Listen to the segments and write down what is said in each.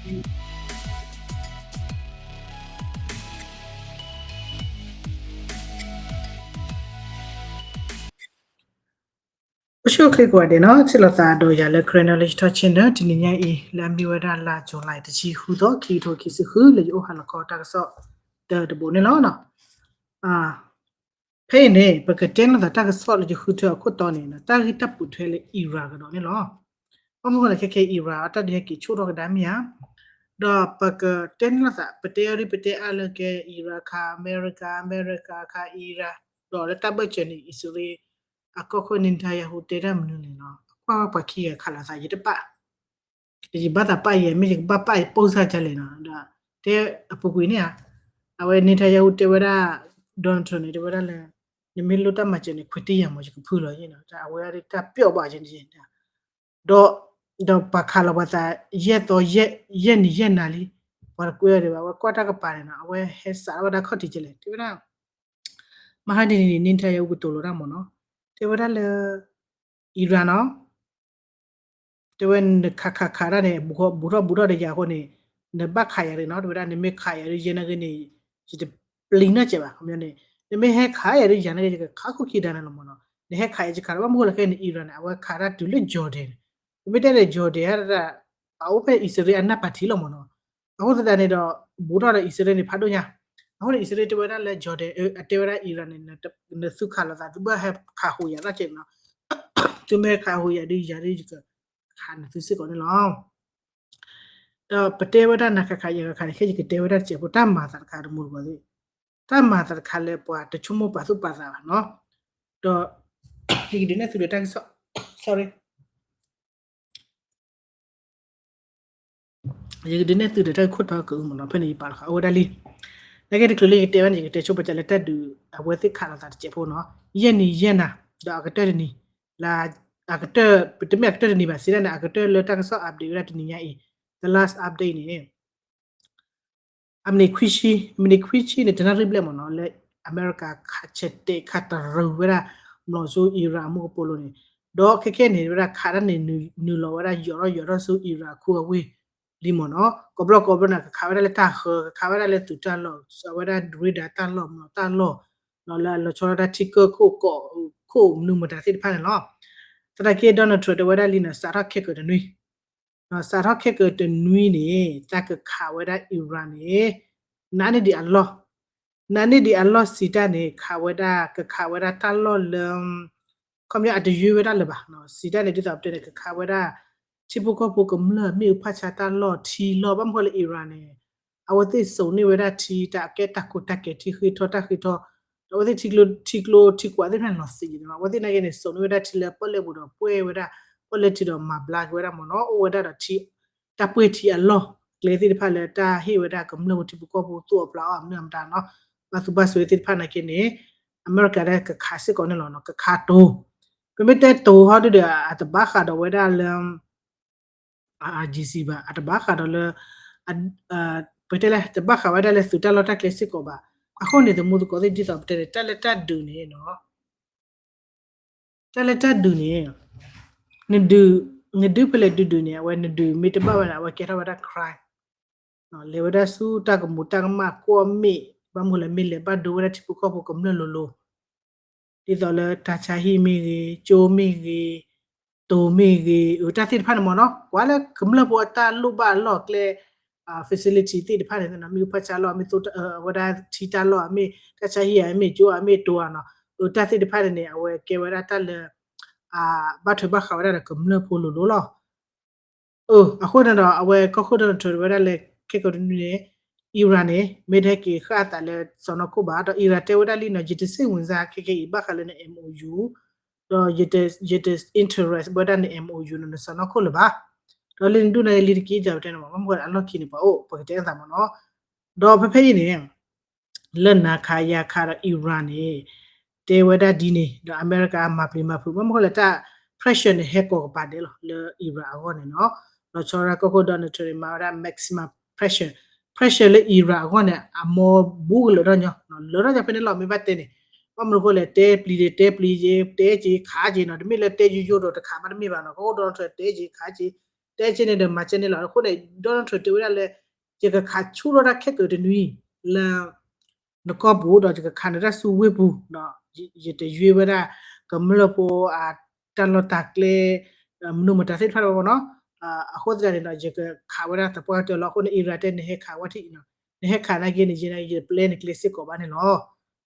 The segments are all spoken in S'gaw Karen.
အိၣ်ဆူၣ်အိၣ်ချ့ကိးဂၤဒဲးနီၤ, ဆ့ၣ်နီၤသးဒီးယၤလၢ Karen Knowledge Talk Channel တနံၤညါအံၤ လၢအမ့ၢ်ဝဲဒၣ်လါ July တဆံဃုသီ ခံကထိခံဆံဃု လၢယအိၣ်ဟးလီၤခီတၢ်ကစီၣ်တၢတဘိန့ၣ်လီၤ. ဖဲအံၤန့ၣ် ပကတဲလိာ်သးတၢ်ကစီၣ်လၢယဃုထၢအခိၣ်တီန့ၣ် တၢ်ဂ့ၢ်တၢ်ပိာ်ထွဲလၢ Iran ကဒီးန့ၣ်လီၤ. ဘၣ်မနုၤဃိလဲၣ် ခဲခဲအံၤ Iran အတၢ်ဒုးဟဲက့ၤဆူၣ်ထီၣ်ကဒါမ့ၢ်ဧါ, ဒီးပကတဲန့ၣ်လိာ်သး ပတဲအီၤဒ်ပတဲအါလၢကဲ Iran ခးအမဲရကၤ, အမဲရကၤခး Iran, ဒီးလၢတၢ်ဘၢၣ်စၢၤန့ၣ် အံၣ်စရ့လး အကီၢ်ခိၣ် Netanyahu တဲတၢ်မနုၤလဲၣ်နီၤ, အကွၢ်ဝဲပှၤခံဂၤခးလိာ်သး ယတပာ် ယဘၣ်သးပာ်ယဲ မ့ၢ်ယကဘၣ်ပာ်ယ post စၢ်ကလဲၣ်နီၤ, ဒီးတဲအပူၤကွံာ်န့ၣ်ဧါ, အဝဲ Netanyahu တဲဝဲဒၣ် Donald Trump န့ၣ် တဲဝဲဒၣ်လၢ နမ့ၢ်လိၣ်တၢ်မၤစၢၤန့ၣ် ခွဲးတ့ၢ်ယၤမး ယကဖုလီၤယဲနီၤ, အဝဲဒၣ်တၢ်ပျီၣ်ဘၣ်ယဲန့ၣ်, ဒီး ဒီးပှၤခးလီၤပှၤသး ယဲၢ်သီ ယဲၢ်နံၤယဲၢ်နၤလံ, ပှၤတကွဲအီၤဒံးဘၣ်, အဝဲကွၢ်တၢ်ကပၤန့ၣ်နီၤ, အဝဲဟဲစးထီၣ်ဝဲဒၣ်ခီၣ်ထံးကလဲၣ် တဲဝဲဒၣ် မဟါတနံၤန့ၣ် Netanyahu ကတိၤလီၤတၢ်မးနီၤ, တဲဝဲဒၣ်လၢ Iran နီၤ, တဲဝဲနခးခးခးတၢ်န့ၣ် ဘူးထီၣ်ဘူးထီၣ်ဒီးယၤအဃိန့ၣ် နဘၣ်ခးယၤဒ်နီၤ, တဲဝဲဒၣ်နမ့ၢ်ခးယၤဒ်ယဲနာ်က့န့ၣ် ယတပျံၤနီၢ်ကဲးဘၣ်, ခီပညီန့ၣ် နမ့ၢ်ဟဲခးယၤဒ်ယၤနာ်က့ ယကခးခိၣ်ခံဒါနၤလီၤမးနီၤ, နဟဲခးယၤယခးလီၤ, ဘၣ်မနုၤဃိလဲၣ်ခဲအံၤန့ၣ် Iran န့ၣ် အဝဲခးတၢ်တုၤလၢ Jordan, ပမ့ၢ်တဲဒီး Jordan ဟဲဒၣ် အအိၣ်ဖဲအံၣ်စရ့လးအနၢ်ပၢၢ်ထံလီၤမးနီၤ, အဃိသတးန့ၣ်ဒီး ဘူးထီၣ်ဒီးအံၣ်စရ့လးန့ၣ်ဖးဒိၣ်ညါ, အဃိန့ၣ် အံၣ်စရ့လးတဲဝဲဒၣ်လၢ Jordan အတဲဝဲဒၣ် Iran န့ၣ် နသုခးလိာ်သး သုဘၣ်ဟဲခးဟူးယၤနီၢ်ကဲးနီၤ, သုမ့ၢ်ဟဲခးဟူးယၤဒ်ယၤဒ်ယကခးနသုစ့ၢ်ကီးန့ၣ်လီၤ. ဒီးပတဲဝဲဒၣ်နၤခးခးယၤခးခးန့ၣ် ခဲယကတဲဝဲဒၣ်တစဲးဖိ တၢ်မၤသးတခါတမူတကိးသ့ၣ်, တၢ်မၤသးတခါလၢပှၤတဆိကမိၣ်ပာ်သူၣ်ပာ်သးဘၣ်နီၤ, ဒီး ယကဒုးနဲၣ်သုဒီးတၢ်ကစီၣ် sorry ယကဒုးနဲၣ်သုဒီးတၢ်ဂ့ၢ်ခိၣ်တီကမးနီၤ, ဖဲန့ၣ်ယပာ်လီၤဃာ်အိၣ်ဝဲဒၣ်လံ, နာ်က့တချုးလၢယကတဲဝဲန့ၣ် ယကတဲဆိပာ်စၢၤလၢတၢ်ဒုးအဝဲသ့ၣ်ခးလိာ်သးတစဲးဖိနီၤ, ယဲၢ်နံၤယဲၢ်နၤ, ဒီးအကတၢၢ်တနံၤ, လၢ အကတၢၢ် ပတမ့ၢ်အကတၢၢ်တနံၤဘၣ် စံးဒၣ်န့ၣ် အကတၢၢ်လၢတၢ်ကစီၣ် update ဝဲဒၣ်တနံၤညါအံၤ, the last update န့ၣ် အမံးနံးခွံဆံ, အမံးနံးခွံဆံန့ၣ် တနၣ်ရံၣ်ဘျဲၣ်မးနီၤ, လၢအမဲရကၤခးဆဲးတဲာ်ခးတရံးဝဲဒၣ် မျိာ်ဆူ Iran အမူကပိာ်လိၤန့ၣ်, ဒီးခဲခဲန့ၣ် ဝဲဒၣ်ခးတၢ်န့ၣ် နုာ်လီၤဝဲဒၣ်ယိးထီၣ်ယိးထီၣ်ဆူ Iran အခိၣ်အဝ့ၢ်လံမးနီၤ, ကိးဘျီကိးဘျီန့ၣ် ကခးဝဲဒၣ်လၢတၢ်ဃၢၤ ကခးဝဲဒၣ်လၢသုးတၢ်လီၢ် အဝဲဒၣ် radar တၢ်လီၢ် မျိာ်တၢ်လီၢ် လၢအလီၤဆီဒၣ်တၢ်ထံကၢၢ်ခိၣ်ကီး ခိၣ်မနုၤမတၤသ့ၣ်တဖၣ်န့ၣ်လီၤ. သနာ်က့ Donald Trump တဲဝဲဒၣ်လံန့ၣ် စးထီၣ်ခဲကၢၤတနွံ စးထီၣ်ခဲကၢၤတနွံန့ၣ် တၢ်ကခးဝဲဒၣ် Iran န့ၣ် နးန့ၢ်ဒံးအလီၢ်, နးန့ၢ်ဒံးအလီၢ်စံးတၢ်န့ၣ် ခးဝဲဒၣ် ကခးဝဲဒၣ်တၢ်လီၢ်လၢ ခီပညီအတယွ့ဝဲဒၣ်လၢၤဘၣ်, စံးတၢ်န့ၣ် ဒ်သိးပတဲန့ၣ် ကခးဝဲဒၣ် ထံဖိကီၢ်ဖိကမျၢၢ်မ့ၣ်အူဖးဆါတၢ်လီၢ်ထံလီၢ် ဘၣ်မနုၤဃိလၢ Iran န့ၣ် အဝဲသ့ၣ်စိာ်န့ၢ်ဝဲဒၣ်ထံ တၢ်ကဲတၢ်ကိၢ်တၢ်ဂီၤ ထံဃ့ထီၣ်တၢ်ဃ့ထီၣ်, ဒီးအဝဲသ့ၣ်ထံကျိ ထံကျိထံကွာ်သ့ၣ်တဖၣ်န့ၣ်လီၤသံးန့ၣ် အဝဲသ့ၣ်နာ်က့န့ၣ် စိာ်န့ၢ်ဝဲဒၣ်ထံလၢပီၣ်လဲၣ်ပူၤဒီးပှဲၤဝဲဒၣ် ပီၣ်လဲၣ်ထံဒီးမၤဘျါက့ၤဝဲဒၣ်မးနီၤ အိၣ်ဝဲဒၣ်ဒီးထံ တၢ်ပှဲၤထံအလီၢ်ကျဲသ့ၣ်တဖၣ်လၢတၢ်ဟ့ၣ်ဝဲဒၣ်ကမျၢၢ်ဖိထံဖိကီၢ်ဖိသူၣ်အီၣ်ပျၤအီၣ်အမနုၤအမတၤနီၤ ဘၣ်သူဘၣ်စွဲသ့ၣ်တဖၣ်နာ်က့န့ၣ် အမဲရကၤဒၣ်ကခးစ့ၢ်ကီးန့ၣ်လီၤနီၤ ကခးတိၤ ပမ့ၢ်တဲတိၤဟီဒုဒီး အတဘၣ်ဃးဒီးဝဲဒၣ်လၢ အ ICC ဘၣ် အတဘၣ်ဃးဒီးလၢ ပတဲလဲၣ် တဘၣ်ဃးဝဲဒၣ်လၢသုးတၢ်လီၢ်တၢ်ကျဲစ့ၢ်ကီးဘၣ်. အဃိန့ၣ် သမူသကိးသ့ၣ် ဒ်သိးပတဲန့ၣ် တၢ်လၢတၢ်ဒုးန့ၣ်နီၤ တၢ်လၢတၢ်ဒုးန့ၣ် နဒုး နဒုးဖဲလဲၣ်ဒုးဒုးန့ၣ် အဝဲနဒုးမ့ၢ်တဘၣ်ဝဲန့ၣ် အဝဲကဲထီၣ်ဝဲဒၣ် crime လဲၤဝဲဒၣ်ဆူတၢ်ကမူးတၢ်ကမၣ်ကွီၢ်မ့ၣ် ဘၣ်မနုၤလဲၣ် မ့ၢ်လဲၤဘၣ်ဒိဝဲဒၣ်ထံဖိကီၢ်ဖိကမျၢၢ်လိၤလိၤ ဒ်သိးလၢတၢ်ဆါဟံၣ်မ့ၢ်ဂ့ၤ ကၠိမ့ၢ်ဂ့ၤ တိၤမ့ၢ်ဂ့ၤ အတၢ်သ့ၣ်တဖၣ်န့ၣ်မ့ၢ်နီၤ ကွၢ်လၢကမျၢၢ်ဖိအတၢ်လိၣ်ဘၣ်အလီၢ်ကျဲ facility သ့ၣ်တဖၣ်န့ၣ် မ့ၢ်ဖးဆါလီၢ် မ့ၢ်သိ ဝဲဒၣ်ထံတၢ်လီၢ် မ့ၢ်တၢ်ဆါဟံၣ်ဧါ မ့ၢ်ကၠိဧါ မ့ၢ်တိၤဧါနီၤ အတၢ်သ့ၣ်တဖၣ်န့ၣ်န့ၣ် အဝဲကဲဝဲဒၣ်တၢ်လၢ ဘၣ်ထွဲဘၣ်ဃးဝဲဒၣ်ဒီးကမျၢၢ်ဖိလိၤလိၤလီၤ. အဃိန့ၣ်ဒီး အဝဲကီၢ်ခိၣ် Donald Trump တဲဝဲဒၣ်လၢ ခဲကိာ်တနွံန့ၣ် Iran န့ၣ် မ့ၢ်တဟဲက့ၤဃၣ်အသးလၢစီၢ်နီၤခိၣ်ဘၣ် ဒီး Iran တဲဝဲဒၣ်လံနီၤ ယတစိတ်ဝင်စားခဲကဲအံၤ ဘၣ်ဃးလၢန MOU ဒီးယတ ယတ interest ဝဲဒၣ်န MOU န့ၣ် နစီၢ်နီၤခိၣ်လၢၤဘၣ်. ဒီးလၢနဒိၣ်န့ၣ်လံတက့ၢ် ယတဲန့ၣ်မ့ၢ် ဘၣ်မနုၤအလီၢ်ခံန့ၣ် ပှၤအိၣ် ပကတဲအသးမ့ၢ်နီၤ ဒီးဖဲဖဲအံၤန့ၣ် လၢနၤခးယၤခးဒီး Iran န့ၣ် တဲဝဲဒၣ်ဒ်န့ၣ် ဒီးအမဲရကၤမၤပျံၤမၤဖုး ဘၣ်မနုၤဃိလဲၣ် တၢ် pressure န့ၣ် ဟဲကိးကပၤဒဲးလီၤ လၢ Iran အဂီၢ်န့ၣ်နီၤ လီၤဆီဒၣ်ကီၢ်ခိၣ် Donald Trump န့ၣ် မၤဝဲဒၣ် maximum pressure, pressure လၢ Iran အဂီၢ်န့ၣ် အမ့ၢ်ဘူးကလၢာ်ထီၣ်ညီ လၢာ်ထီၣ်ညီဖဲန့ၣ်လီၤ မ့ၢ်ဘၣ်တဲန့ၣ် ဘၣ်မနုၤဃိလဲၣ် တဲပျံၤဒီးတဲပျံၤက့ၤ တဲက့ၤခးက့ၤနီၤ တမ့ၢ်လၢတဲယိယိဒီးတခးဘၣ်တမ့ၢ်ဘၣ်နီၤ ကီၢ်ခိၣ် Donald Trump တဲက့ၤခးက့ၤ တဲကဲန့ၣ်ဒီးမၤကဲန့ၣ်လီၤ. အဃိန့ၣ် Donald Trump တဲဝဲဒၣ်လၢ ယကခးဆူၣ်ထီၣ်တၢ်ခဲကိာ်တနွံ လၢ နကီၢ်ပူၤဒီးယကခးနတၢ်စုဝ့ၢ်ပူၤ ဒီးယတယွ့ဝဲဒၣ် ကမျၢၢ်ဖိ တၢ်လီၢ်တၢ်ကျဲ မနုၤမတၤသ့ၣ်တဖၣ်ဘၣ်မ့ၢ်နီၤ. အဃိသတးန့ၣ်ဒီး ယကခးဝဲဒၣ်သပှၢ်ကတၢၢ်လီၤ. အဃိန့ၣ် Iran တဲနဟဲခးဝဲထံၣ်အံၤနီၤ, နဟဲခးနာ်က့န့ၣ် ယဲယပျဲနကျဲစ့ၢ်ကီးဘၣ်န့ၣ်လီ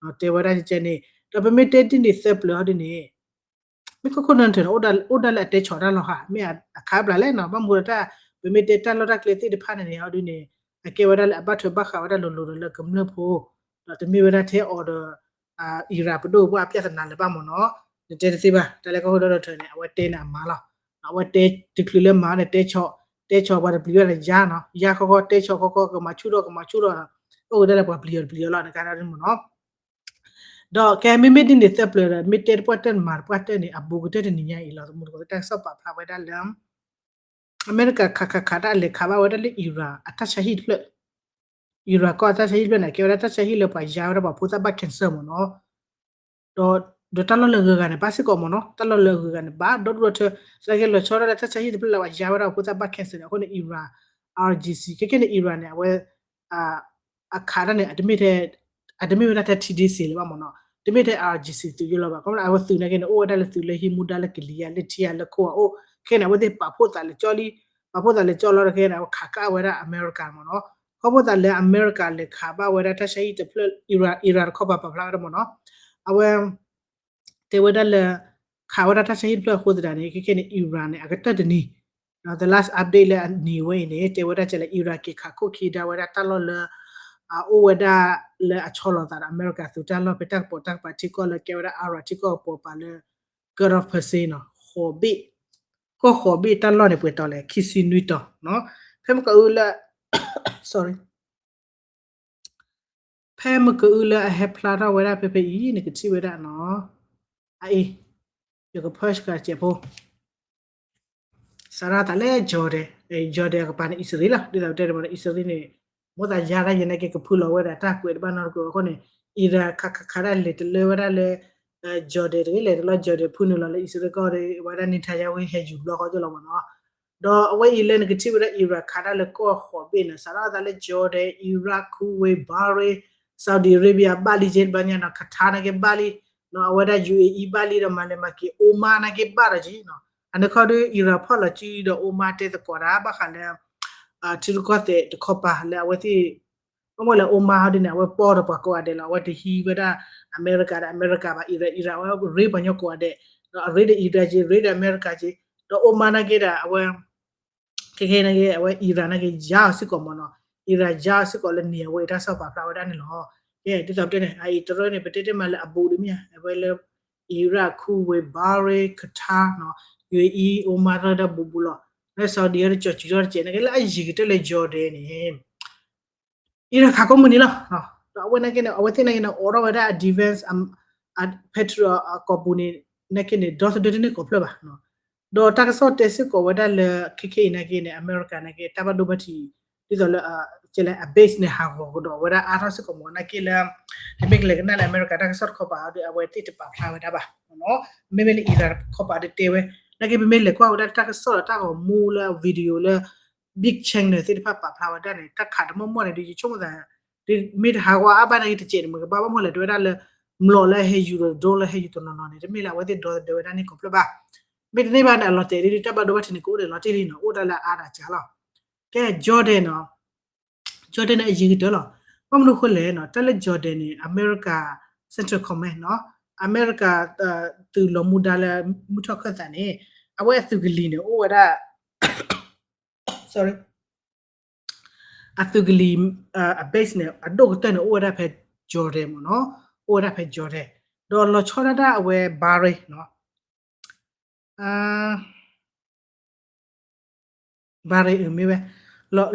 ၤ. တဲဝဲဒၣ်ကဲန့ၣ် ဒီးပမ့ၢ်တဲဒ်န့ၣ်သၢပျၢၤဟီဒ်န့ၣ် မ့ၢ်ခိၣ်ခိၣ်နၢ်ထၢၣ်န့ၣ် အိၣ်ဒၣ်လၢအတဲဆီၣ်တၢ်လီၤဟါ, မ့ၢ်အခးဘျါလဲၣ်နီၤ, ဘၣ်မနုၤဒီးတၢ် ပမ့ၢ်တဲတၢ်လီၢ်တၢ်ကျဲသ့ၣ်တဖၣ်န့ၣ်န့ၣ် ဟီဒ်န့ၣ် အကဲဝဲဒၣ်လၢအဘၣ်ထွဲဘၣ်ဃးဝဲဒၣ်လိၤလိၤဒီးလၢကမျၢၢ်ဖိ, ဒီးတမ့ၢ်ဝဲဒၣ်ထဲအီၤဒီး Iran ပဒိၣ်ပပှၢ်အပျၢ်သနာ်လၢၤဘၣ်မ့ၢ်နီၤ. နတဲတသ့ဘၣ်, တၢ်လၢကီၢ်ခိၣ်ဒီဒီထၢၣ်န့ၣ် အဝဲတဲန့ၣ်အမါလီၤ. အဝဲတဲတချုးလၢမၤန့ၣ် တဲဆီၣ်, တဲဆီၣ်ပှၤတပျံၤဘၣ်န့ၣ် ယါနီၤ, ယါခီခီ တဲဆီၣ်ခီခီ ကမၤဆူၣ်ထီၣ် ကမၤဆူၣ်ထီၣ်, အိၣ်ဝဲဒၣ်လၢပှၤပျံၤအီၤတပျံၤအီၤလီၤ နကါဒ်န့ၣ်မ့ၢ်နီၤ. ဒီးကဲမ့မ့ၢ်ဒ်န့ၣ်သၢပျၢၤဒီး မ့ၢ်တဲတပှၢ်တၢၢ်မၤတပှၢ်တၢၢ်န့ၣ် အဘူးကတၢၢ်တနံၤညါအံၤလီၤ. သမူတကိး တၢ်ကစီၣ်ပာ်ဖျါဝဲဒၣ်လၢ အမဲရကၤခးခးခးတၢ်လဲၤခးဘၣ်ဝဲဒၣ်လၢ Iran အတၢ်ဆါဟံၣ်တဖျၢၣ်, Iran ကီၢ်အတၢ်ဆါဟံၣ်တဖျၢၣ်န့ၣ် ကဲဝဲဒၣ်တၢ်ဆါဟံၣ်လၢပှၤယါဝဲဒၣ်ပှၤဖိသၣ်ဘၣ် cancer မ့ၢ်နီၤ. ဒီး ဒီးတၢ်လီၢ်လၢအဂုၤအဂၤန့ၣ် ဘၣ်စ့ၢ်ကီးမ့ၢ်နီၤ, တၢ်လီၢ်လၢအဂုၤအဂၤန့ၣ် ဘၣ်ဒီဒူၣ်ဒီထၢ သနာ်က့လီၤဆီဒၣ်တၢ်လၢတၢ်ဆါဟံၣ်တဖျၢၣ်လၢပှၤယါဝဲဒၣ်ပှၤဖိသၣ်ဘၣ် cancer န့ၣ် အဃိန့ၣ် Iran, IRGC ခဲကဲန့ၣ် Iran န့ၣ် အဝဲ အခးတၢ်န့ၣ် အတမ့ၢ်ထဲ အတမ့ၢ်ဝဲဒၣ်ထဲ ထံဒ့စ့လၢၤဘၣ်မ့ၢ်နီၤ, တမ့ၢ်ထဲ IRGC သုးယိလီၤဘၣ်. ခီဖျိအဝဲသုးနာ်က့န့ၣ် အိၣ်ဝဲဒၣ်လၢသုးလၢဟံးမူဒါလၢကလံၤယါလၢထံယါလၢခိၣ်အအိၣ်, ခဲန့ၣ် အဝဲသ့ၣ်ပာ်ဖှိၣ်သးလဲၤကၠီလံ, ပာ်ဖှိၣ်သးလဲၤကၠီလီၤဒီးခဲန့ၣ် အဝဲခးကၣ်ဝဲဒၣ်အမဲရကၤမ့ၢ်နီၤ. ခီဖျိသးလၢအမဲရကၤလဲၤခးဘၣ်ဝဲဒၣ်တၢ်ဆါဟံၣ်တဖျၢၣ် Iran, Iran တခီပၤပာ်ဖျါဝဲဒၣ်မ့ၢ်နီၤ, အဝဲ တဲဝဲဒၣ်လၢ ခးဝဲဒၣ်တၢ်ဆါဟံၣ်တဖျၢၣ်အဃိသတးန့ၣ် ခဲကဲန့ၣ် Iran န့ၣ် အကတၢၢ်တနံၤ, the last update လၢအနံၤဝဲအံၤန့ၣ် တဲဝဲဒၣ်ကဲလၢ Iran က့ၤခးခိၣ်ခံဒါဝဲဒၣ်တၢ်လီၢ်လၢ အအိၣ်ဝဲဒၣ်လၢအဆီလီၤသးဒီးအမဲရကၤသုးတၢ်လီၢ်ဖဲတၢ်ကပိာ်တၢ်ကပၤထံကီၢ်လၢကဲဝဲဒၣ် Arak ထံကီၢ်ကပိာ်ပၤလၢ Gulf of Persian နီၤ, ဃိးဘ့ၣ်, ကီၢ်ဃိးဘ့ၣ်တၢ်လီၢ်န့ၣ် ပှဲၤတီၤလဲၣ် ခံဆံနွံတီၤနီၤ, ဖဲမကအူလၢ sorry ဖဲမကအုလၢအဟဲဖျါထီၣ်ဝဲဒၣ်ဖဲဖဲအံၤ နကထံၣ်ဝဲဒၣ်နီၤ, အအံၤ ယက push ကစဲးဖိ စးထီၣ်သးလၢ Jordan, Jordan အကပၤန့ၣ် အံၣ်စရ့လးလီၤ. ဒ်သိးပတဲတမံၤန့ၣ် အံၣ်စရ့လးန့ၣ် မိၣ်သးယါတၢ်ယဲန့ၣ်က့ ကဖုလီၤဝဲဒၣ်တၢ်ကွဲးတဘၣ်နီတကွဲးအဃိန့ၣ် Iran ခးခးခးတၢ်လဲၤတလၢဝဲဒၣ်လၢ Jordan တဂ့ၤ လဲၤတလီၢ် Jordan ဖုနုာ်လီၤလၢအံၣ်စရ့လးကီၢ်ဒီး ဝဲဒၣ် Netanyahu ဟဲယူၤဘျီဃီကၠိလီၤမ့ၢ်နီၤ. ဒီးအဝဲအံၤလၢနကထံၣ်ဝဲဒၣ် Iran ခးတၢ်လၢကီၢ်ဃိးဘ့ၣ်န့ၣ် စးထီၣ်သးလၢ Jordan, Iraq, Kuwait, Bahrain, Saudi Arabia ဘၣ်လံက့ ဘၣ်ညါနီၤ, Qatar နာ်က့ဘၣ်လံ, အဝဲဒၣ် UAE ဘၣ်လံဒီး မၤလဲၤမၤက့ၤ Oman နာ်က့ဘၣ်ဒီးက့နီၤ. အန့ၣ်ခီဒီး Iran ဖီၣ်လီၤစုဒီး Oman တဲသကိးတၢ်ဘၣ်ဃးလၢ ထံရူၢ်ကီၢ်သဲးတခီပၤလၢအဝဲသ့ၣ် ဘၣ်မနုၤလဲၣ် Oman ဟီဒ်န့ၣ် အဝဲပီၢ်ဒီးပှၤကိးဂၤဒဲးလီၤ. အဝဲတဟံးဝဲဒၣ်အမဲရကၤဒီး အမဲရကၤဘၣ်, Iran, Iran အဝဲရ့ပှၤကညီကိးဂၤဒဲး, ဒီးအရ့ဒီး Iran က့ ရ့ဒီးအမဲရကၤက့, ဒီး Oman နာ်က့ဒီး အဝဲ ခဲခဲနာ်က့ အဝဲ Iran နာ်က့ ယါအီၤစ့ၢ်ကီးမ့ၢ်နီၤ, Iran ယါအီၤစ့ၢ်ကီးလၢန့ၣ် အဝဲအံၤတၢ်ကစီၣ်ပာ်ဖျါဝဲဒၣ်န့ၣ်လီၤ. ကဲ ဒ်သိးပတဲန့ၣ် အအံၤတရၢန့ၣ် ပတဲတ့ၢ်မးလၢအဘူးဒ်မ့ၢ်ဧါ, အဝဲလၢ Iraq, Kuwait, Bahrain, Qatar နီၤ, UAE, Oman ရၢဒီးဘူးဘူးလီၤ. လၢ Saudi အံၤတကၠီၤစံးထီၣ်တကဲး နာ်က့လၢအယံၤကတၢၢ်လၢ Jordan န့ၣ် Iran ခးကိးမုၢ်နံၤလီၤ. ဒီးအဝဲနာ်က့န့ၣ် အဝဲသ့ၣ်နာ်က့န့ၣ် အိးထီၣ်ဝဲဒၣ်အ defense, အ Patriot အကိာ်ပူၤန့ၣ် နာ်က့န့ၣ် ဒီသဒၢတန့ၢ်ကိးဖျၢၣ်ဘၣ်. ဒီးတၢ်ကစီၣ်တဲစ့ၢ်ကီးဝဲဒၣ်လၢ ခဲခဲအံၤနာ်က့န့ၣ် အမဲရကၤနာ်က့ တၢ်ဘၣ်ဒိဘၣ်ထံး ဒ်သိးလၢ ကဲလၢအ base န့ၣ် ဟးဂီၤကဒီးဝဲဒၣ်အါထီၣ်စ့ၢ်ကီးမ့ၢ် နာ်က့လၢ နမ့ၢ်ကလဲၤကနၣ်လၢအမဲရကၤတၢ်ကစီၣ်တခီပၤဒီး အဝဲသ့ၣ်တပာ်ဖျါဝဲဒၣ်ဘၣ်. မ့မ့ၢ်လၢ Iran တခီပၤဒီးတဲဝဲ နာ်က့ ပမ့ၢ်လဲၤကွၢ်ဝဲဒၣ်တၢ်ကစီၣ်ဒီးတၢ်ဂီၤမူလၢ video လၢ big channel သ့ၣ်တဖၣ်ပာ်ဖျါဝဲဒၣ်န့ၣ် တၢ်ခးတမီၢ်မီၢ်န့ၣ် ဒ်ယဆိကမိၣ်သး မ့ၢ်တဟးဂီၤအါဘၣ်နာ်က့ တစဲးန့ၣ် မ့ၢ်ကဘၣ်ဘၣ်မီၢ်လဲၣ် တဲဝဲဒၣ်လၢ မျိာ်လၢအဟဲယူၤဒီး drone လၢဟဲယူၤတနီၤနီၤန့ၣ် တမ့ၢ်လၢအဝဲသ့ၣ်ဒီသဒၢဝဲဒၣ်န့ၣ်ကိးဖျၢၣ်ဘၣ်. မ့တမ့ၢ်ဘၣ်န့ၣ် အလီၤတဲာ်ဒ်တၢ်ဘၣ်ဒိဘၣ်ထံးန့ၣ် ကအိၣ်ဒီးလီၤတံၢ်လံနီၤ, အိၣ်ဒၣ်လၢအအါဒီးစှၤလီၤ. ကဲ Jordan နီၤ, Jordan န့ၣ် အယံၤကတၢၢ်လီၤ. ဘၣ်မနုၤအဃိလဲၣ်နီၤ, တၢ်လၢ Jordan န့ၣ် အမဲရကၤ Central Command နီၤ, အမဲရကၤ သုးလီၤမူဒါလၢမုၢ်ထီၣ်ခၢၣ်သးန့ၣ် အဝဲအသုးကလံၤန့ၣ် အိၣ်ဝဲဒၣ် sorry အသုးကလံၤ အ base န့ၣ် အဒိၣ်ကတၢၢ်န့ၣ် အိၣ်ဝဲဒၣ်ဖဲ Jordan မ့ၢ်နီၤ, အိၣ်ဝဲဒၣ်ဖဲ Jordan, ဒီးလီၤဆီဒၣ်တၢ်အဝဲ Bahrain နီၤ, Bahrain အမ့ၢ်ဝဲ, လီ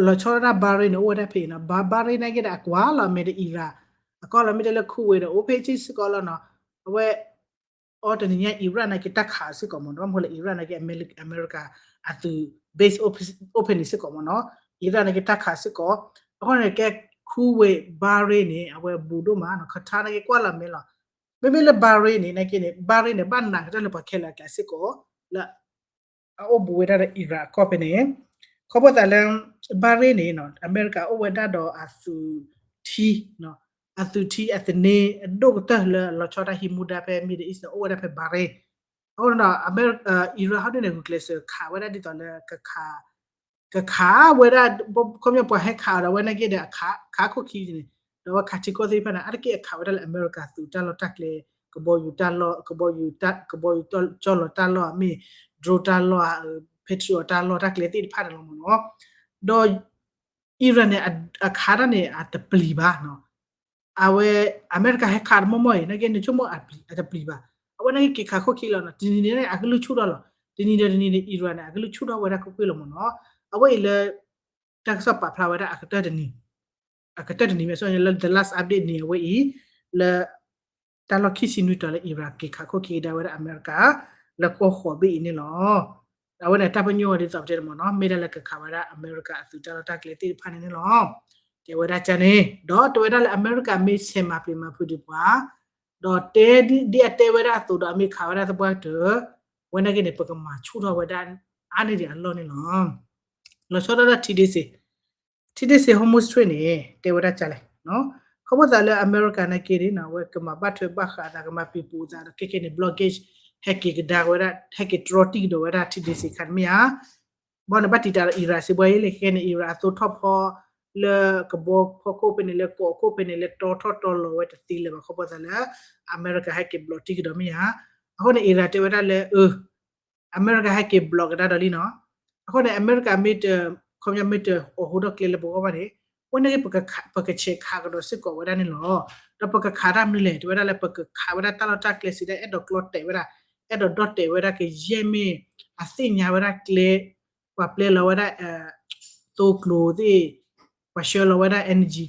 ၤဆီဒၣ်တၢ် Bahrain န့ၣ် အိၣ်ဝဲဒၣ်ဖဲအံၤနီၤ, Bahrain နာ်က့ဒီး အကွၢ်လီၤမဲာ်ဒီး Iran အကီၢ်လီၤမ့ၢ်တဲလၢ Kuwait ဒီး အိၣ်ဖဲဆံးစ့ၢ်ကီးလီၤနီၤ, အဝဲ အီၤတနံၤညါ Iran နာ်က့တၢ်ခးစ့ၢ်ကီးမ့ၢ်နီၤ, ဘၣ်မနုၤလဲၣ် Iran နာ်က့ အမဲရကၤအသုး base အိၣ်ဖဲန့ၣ်စ့ၢ်ကီးမ့ၢ်နီၤ, Iran နာ်က့တၢ်ခးစ့ၢ်ကီး, အဃိန့ၣ်ကဲ Kuwait, Bahrain န့ၣ် အဝဲဘူးဒိၣ်မးနီၤ, Qatar နာ်က့ကွၢ်လီၤမဲာ်လီၤ, မ့မ့ၢ်လၢ Bahrain န့ၣ�် နာ်က့န့ၣ် Bahrain န့ၣ် ဘၣ်နးကတၢၢ်လၢပှၤခဲလၢာ်အကျါစ့ၢ်ကီး, လၢ အအိၣ်ဘူးဝဲဒၣ်ဒီး Iran အကီၢ်ဖဲန့ၣ် ခီဖျိသးလၢ Bahrain န့ၣ် အမဲရကၤအိၣ်ဝဲဒၣ်ဒီးအသုးထံ အသုးထံအသန့အဒိၣ်ကတၢၢ်လၢအလီၤဆီဒၣ်တၢ်ဟံးမူဒါဖဲ Middle East န့ၣ် အိၣ်ဝဲဒၣ်ဖဲ Bahrain အဃိဒီး Iran ဟီဒုန့ၣ် ဂုာ်ကျဲးစၢးခးဝဲဒၣ်ဒ်သိးလၢ ကခးဝဲဒၣ် ခီပညီပှၤဟဲခးအီၤဒီး အဝဲနာ်က့ဒီး ခးခိၣ်ခံန့ၣ် ဒီးအဝဲခးထံကီၢ်သ့ၣ်တဖၣ်န့ၣ် အါတက့ၢ်အခးဝဲဒၣ်လၢအမဲရကၤသုးတၢ်လီၢ်တၢ်ကျဲ ကဘီယူၤတၢ်လီၢ် ကဘီယူၤ ကဘီယူၤကၠီၣ်လီၤတၢ်လီၢ်အမ့ၢ် drone တၢ်လီၢ် Patriot တၢ်လီၢ်တၢ်ကျဲသ့ၣ်တဖၣ်န့ၣ်လီၤမ့ၢ်နီၤ. ဒီး Iran န့ၣ် အခးတၢ်န့ၣ် အတပျံၤဘၣ်နီၤ. အဝဲ အမဲရကၤဟဲခးတမီၢ်မီၢ်အံၤ နာ်က့န့ၣ်ဆိကမိၣ်အတပျံၤဘၣ်. အဝဲနာ်က့က့ၤခးခိၣ်ခံလီၤနီၤ. တနံၤန့ၣ် အကလုၢ်ဆူၣ်ထီၣ်လီၤ. တနံၤဒီးတနံၤန့ၣ် Iran န့ၣ် အကလုၢ်ဆူၣ်ထီၣ်ဝဲဒၣ်ကွ့ၢ်ကွ့ၢ်လီၤမ့ၢ်နီၤ. အဝဲအံၤလၢ တၢ်ကစီၣ်ပာ်ဖျါဝဲဒၣ်အကတၢၢ်တနံၤ အကတၢၢ်တနံၤမ့ၢ်လၢ the last update န့ၣ် အဝဲအံၤ လၢ တၢ်လီၢ်ခံဆံနွံတီၤလၢ Iran က့ၤခးခိၣ်ခံကဒါဝဲဒၣ်အမဲရကၤ လၢကီၢ်ဃိးဘ့ၣ်အံၤန့ၣ်လီၤ. အဝဲန့ၣ်တၢ်ပညိၣ်ဝဲဒ်သိးပတဲန့ၣ်မ့ၢ်နီၤ မ့ၢ်ဒၣ်လၢကခးဝဲဒၣ်အမဲရကၤအသုးတၢ်လီၢ်တၢ်ကျဲသ့ၣ်တဖၣ်န့ၣ်န့ၣ်လီၤ. တဲဝဲဒၣ်ကန့ၣ် ဒီးတဲဝဲဒၣ်လၢအမဲရကၤမ့ၢ်ဆဲးမၤပျံၤမၤဖုးဒံးပှၤ ဒီးတဲဒ်အတဲဝဲဒၣ်အသိးဒီး အမ့ၢ်ခးဝဲဒၣ်သပှၢ်တၢၢ် ဝဲနာ်က့န့ၣ် ပကမၤဆူၣ်ထီၣ်ဝဲဒၣ်အါန့ၢ်ဒံးအလီၢ်န့ၣ်လီၤ. လီၤဆီဒၣ်တၢ်ထံဒ့စ့ၢ် ထံဒ့စ့ၢ် Hormuz Strait န့ၣ် တဲဝဲဒၣ်ကလဲၣ် ခီဖျိသးလၢအမဲရကၤနာ်က့န့ၣ် အဝဲကမၤဘၣ်ထွဲဘၣ်ဃးအသး ကမၤပံၤပူၤအသးဒီး ခဲကဲန့ၣ် blockade ဟဲက့ၤကဒါဝဲဒၣ် ဟဲက့ၤတြီတံၢ်ကဒီးဝဲဒၣ်ထံဒ့စ့ၢ်ခါတမ့ၢ်ဧါ. ဘၣ်န့ၣ်ဘၣ်တံာ်တာ်ဒီး Iran စ့ၢ်ဘှီယဲလံ ခဲကဲန့ၣ် Iran အသိထီၣ်ဖီ လၢကဘီဖီခိၣ်ဖဲန့ၣ် လၢကီးခိၣ်ဖဲန့ၣ် လၢတီထီၣ်တီလီၤဝဲတသ့လၢၤဘၣ် ခီဖျိသးလၢ အမဲရကၤဟဲက့ၤ block တံၢ်ကဒီးမ့ၢ်ဧါ. အဃိန့ၣ် Iran တဲဝဲဒၣ်လၢ အ အမဲရကၤဟဲက့ၤ block ကဒါဒီးလံနီၤ. အဃိန့ၣ် အမဲရကၤမ့ၢ်တ ခီပညီမ့ၢ်တအိးထီၣ်ကျဲလၢပဂီၢ်ဘၣ်န့ၣ် အဝဲန့ၣ် ပကဆဲးခးကဒီးစ့ၢ်ကီးဝဲဒၣ်န့ၣ်လီၤ. ဒီးပကခးတၢ်မနုၤလဲၣ် တဲဝဲဒၣ်လၢပကခးဝဲဒၣ်တၢ်လီၢ်တၢ်ကျဲစံးဒၣ် အဲၣ်ဒိးကျီတဲာ်ဝဲဒၣ် အဲၣ်ဒိးဒီၣ်တဲာ်ဝဲဒၣ်ကယဲၢ်မ့ၢ် အသ့ၣ်ညါဝဲဒၣ်ကျဲ ပှၤပျဲလီၤဝဲဒၣ် သိကျိၤသ့ၣ် ပှၤဆှၢလီၤဝဲဒၣ် energy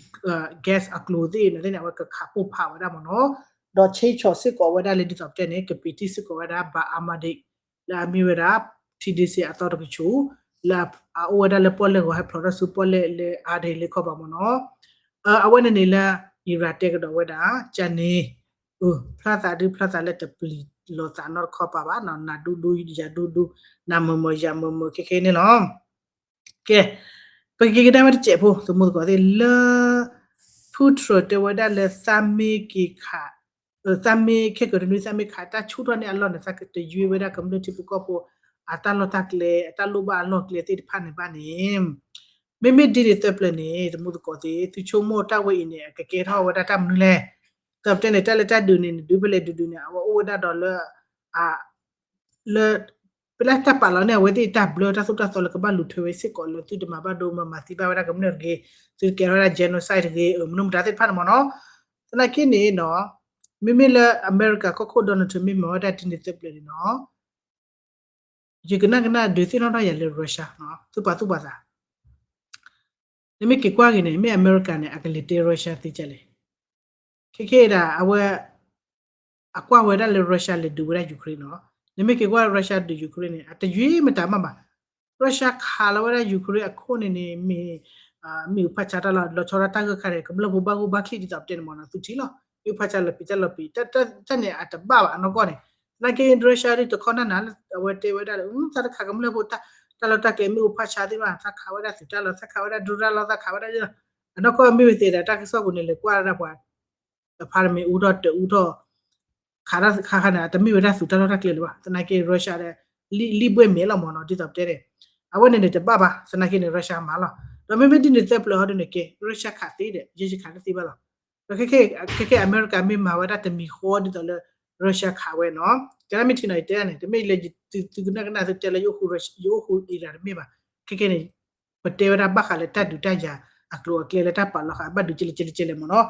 gas အကျိၤသ့ၣ်န့ၣ် အဝဲကခးပိၢ်ဖးဝဲဒၣ်မ့ၢ်နီၤ. ဒီးဆ့ဆီၣ်စ့ၢ်ကီးဝဲဒၣ်လၢဒ်သိးပတဲန့ၣ် ကပံာ်တံၢ်စ့ၢ်ကီးဝဲဒၣ် ဘၣ်အါမးဒံး လၢအမ့ၢ်ဝဲဒၣ် ထံဒ့စ့ၢ်အသီတကဆူး လၢအအိၣ်ဝဲဒၣ်လၢပီၣ်လဲၣ်ဂီၤ ဟဲဖျိးထီၣ်ဆူပီၣ်လဲၣ်လၢအါဒံးလၢခီပၤမ့ၢ်နီၤ. အဝဲန့ၣ်န့ၣ်လၢ Iran တဲကဒီးဝဲဒၣ် ကန့ၣ် ဖျါသးဒုးဖျါသးလၢတပျံၤလိာ်သးနီတခီပၤဘၣ်နီၤ နၤဒူဒူယၤဒူဒူ နၤမုာ်မုာ်ယၤမုာ်မုာ်ခဲခဲန့ၣ်လီၤ. ကဲ ပကက့ၤကဒါဝဲတစဲးဖိ သမူသကိးသ့ၣ်လၢ Putin တဲဝဲဒၣ်လၢသးမ့ၢ်က့ၤခး သးမ့ၢ်ခဲကတနွံ သးမ့ၢ်ခးတၢ်ဆူၣ်ထီၣ်န့ၢ်အလီၢ်န့ၣ် သးကတယွ့ဝဲဒၣ်ကမျၢၢ်ထံဖိကီၢ်ဖိ အတၢ်လီၢ်တၢ်ကျဲ အတၢ်လိၣ်ဘၣ်အလီၢ်ကျဲသ့ၣ်တဖၣ်န့ၣ်ဘၣ်န့ၣ် မ့မ့ၢ်ဒ်န့ၣ်သၢပျၢၤန့ၣ် သမူသကိးသ့ၣ် သုဆိကမိၣ်တၢ်ဝဲအံၤန့ၣ် အကကဲထီၣ်ဝဲဒၣ်တၢ်မနုၤလဲၣ်. သးပတဲန့ၣ် တၢ်လၢတၢ်ဒုးန့ၣ် ဒုးဖဲလဲၣ်ဒုးဒုးန့ၣ် အဝဲအိၣ်ဝဲဒၣ်ဒီးလၢ လၢ ပလၢတၢ်ပာ်လီၤန့ၢ်အဝဲသ့ၣ်တၢ်ဘျၢတၢ်သိၣ်တၢ်သီလၢ ကဘၣ်လူၤထွဲဝဲစ့ၢ်ကီးလၢ သုတမၤဘၣ်ဒိ မၤသံဘၣ်ဝဲဒၣ်ကမျၢၢ်တဂ့ၤ, သုတကဲထီၣ်ဝဲဒၣ် genocide တဂ့ၤ မနုၤမတၤသ့ၣ်တဖၣ်န့ၣ်မ့ၢ်နီၤ. သနာ်က့န့ၣ်နီၤ မ့မ့ၢ်လၢအမဲရကၤကီၢ်ခိၣ် Donald Trump မ့ၢ်မၤဝဲဒၣ်ဒ်န့ၣ်သၢပျၢၤန့ၣ်နီၤ ယကနၣ်ကနၣ်ဒုးသ့ၣ်နီၣ်ထီၣ်ယၤလၢ Russia နီၤ သုပာ်သူၣ်ပာ်သး နမ့ၢ်က့ၤကွၢ်က့ၤန့ၣ် မ့ၢ်အမဲရကၤန့ၣ် အကလဲၤတဲ Russia သ့ကလဲၣ်. ခဲခဲဒၣ် အဝဲ အကွၢ်ဝဲဒၣ်လၢ Russia လဲၤဒုးဝဲဒၣ် Ukraine နီၤ. နမ့ၢ်က့ၤကွၢ် Russia ဒုး Ukraine န့ၣ် အတယွ့မတၤမးဘၣ်. Russia ခးလီၤဝဲဒၣ် Ukraine အခိၣ်န့ၣ်န့ၣ် မ့ၢ် မ့ၣ်အူဖးဆါတၢ်လီၤ လီၤဆီဒၣ်တၢ်ဂၢၢ်ခါန့ၣ် ကမျၢၢ်ဖိဘၣ်ဂိၢ်ဘၣ်ချံၣ်ဒ်သိးပတဲန့ၣ်မ့ၢ်နီၤ သုထံၣ်လီၤ မ့ၣ်အူဖးဆါလီၤပံာ်တၢ်လီၤပံာ် တၢ်န့ၣ်အတဘၣ်ဘၣ်အနီၢ်ကီၢ်န့ၣ် သနာ်က့ Russia ဒ်တခီနၢ်နၤလၢ အဝဲတဲဝဲဒၣ်လၢ သးတခးကမျၢၢ်ဖိ တၢ်လီၢ်တၢ်ကျဲမ့ၣ်အူဖးဆါသ့ၣ်တဖၣ် သးခးဝဲဒၣ်သုးတၢ်လီၢ် သးခးဝဲဒၣ် drone တၢ်လီၢ် သးခးဝဲဒၣ် အနီၢ်ကီၢ်မ့ၢ်ဝဲသ့ၣ်ဒီး တၢ်ကစီၣ်ပူၤန့ၣ်လဲၤကွၢ်ဒၣ်ပှၤ တဖါတမ့ၢ်အူထီၣ်တအူထီၣ် ခးတၢ်ခါခါန့ၣ် တမ့ၢ်ဝဲဒၣ်သုးတၢ်လီၢ်တၢ်ကျဲလၢၤဘၣ် သနာ်က့ Russia ဒီး လံၣ်ဘှဲၣ်မဲာ်လီၤမ့ၢ်နီၤ ဒ်သိးပတဲန့ၣ် အဝဲန့ၣ်န့ၣ်တဘၣ်ဘၣ် သနာ်က့န့ၣ် Russia မၤလီၤ ဒီးမ့မ့ၢ်ဒ်န့ၣ်သၢပျၢၤဟီဒ်န့ၣ်က့ Russia ခးသ့ဒီး ယဲယခးတသ့ဘၣ်လီၤ ဒီးခဲခဲ ခဲခဲအမဲရကၤမ့ၢ်မၤဝဲဒၣ်တမံၤဃီဒ်သိးလၢ Russia ခးဝဲနီၤ ကဲဒၣ်မ့ၢ်ထံနီၤယတဲဒၣ်န့ၣ် တမ့ၢ်လၢသုကနၣ်ကနၣ်သုတဲလၢယအိၣ်ဃူ Iran တမ့ၢ်ဘၣ် ခဲခဲန့ၣ် ပတဲဝဲဒၣ်ဘၣ်ဃးလၢတၢ်ဒုးတၢ်ယၤအကျိၤအကျဲလၢတၢ်ပာ်လီၤဃာ်ဘၣ်ဒုးကလဲၣ်ကလဲၣ်ကလဲၣ်မ့ၢ်နီၤ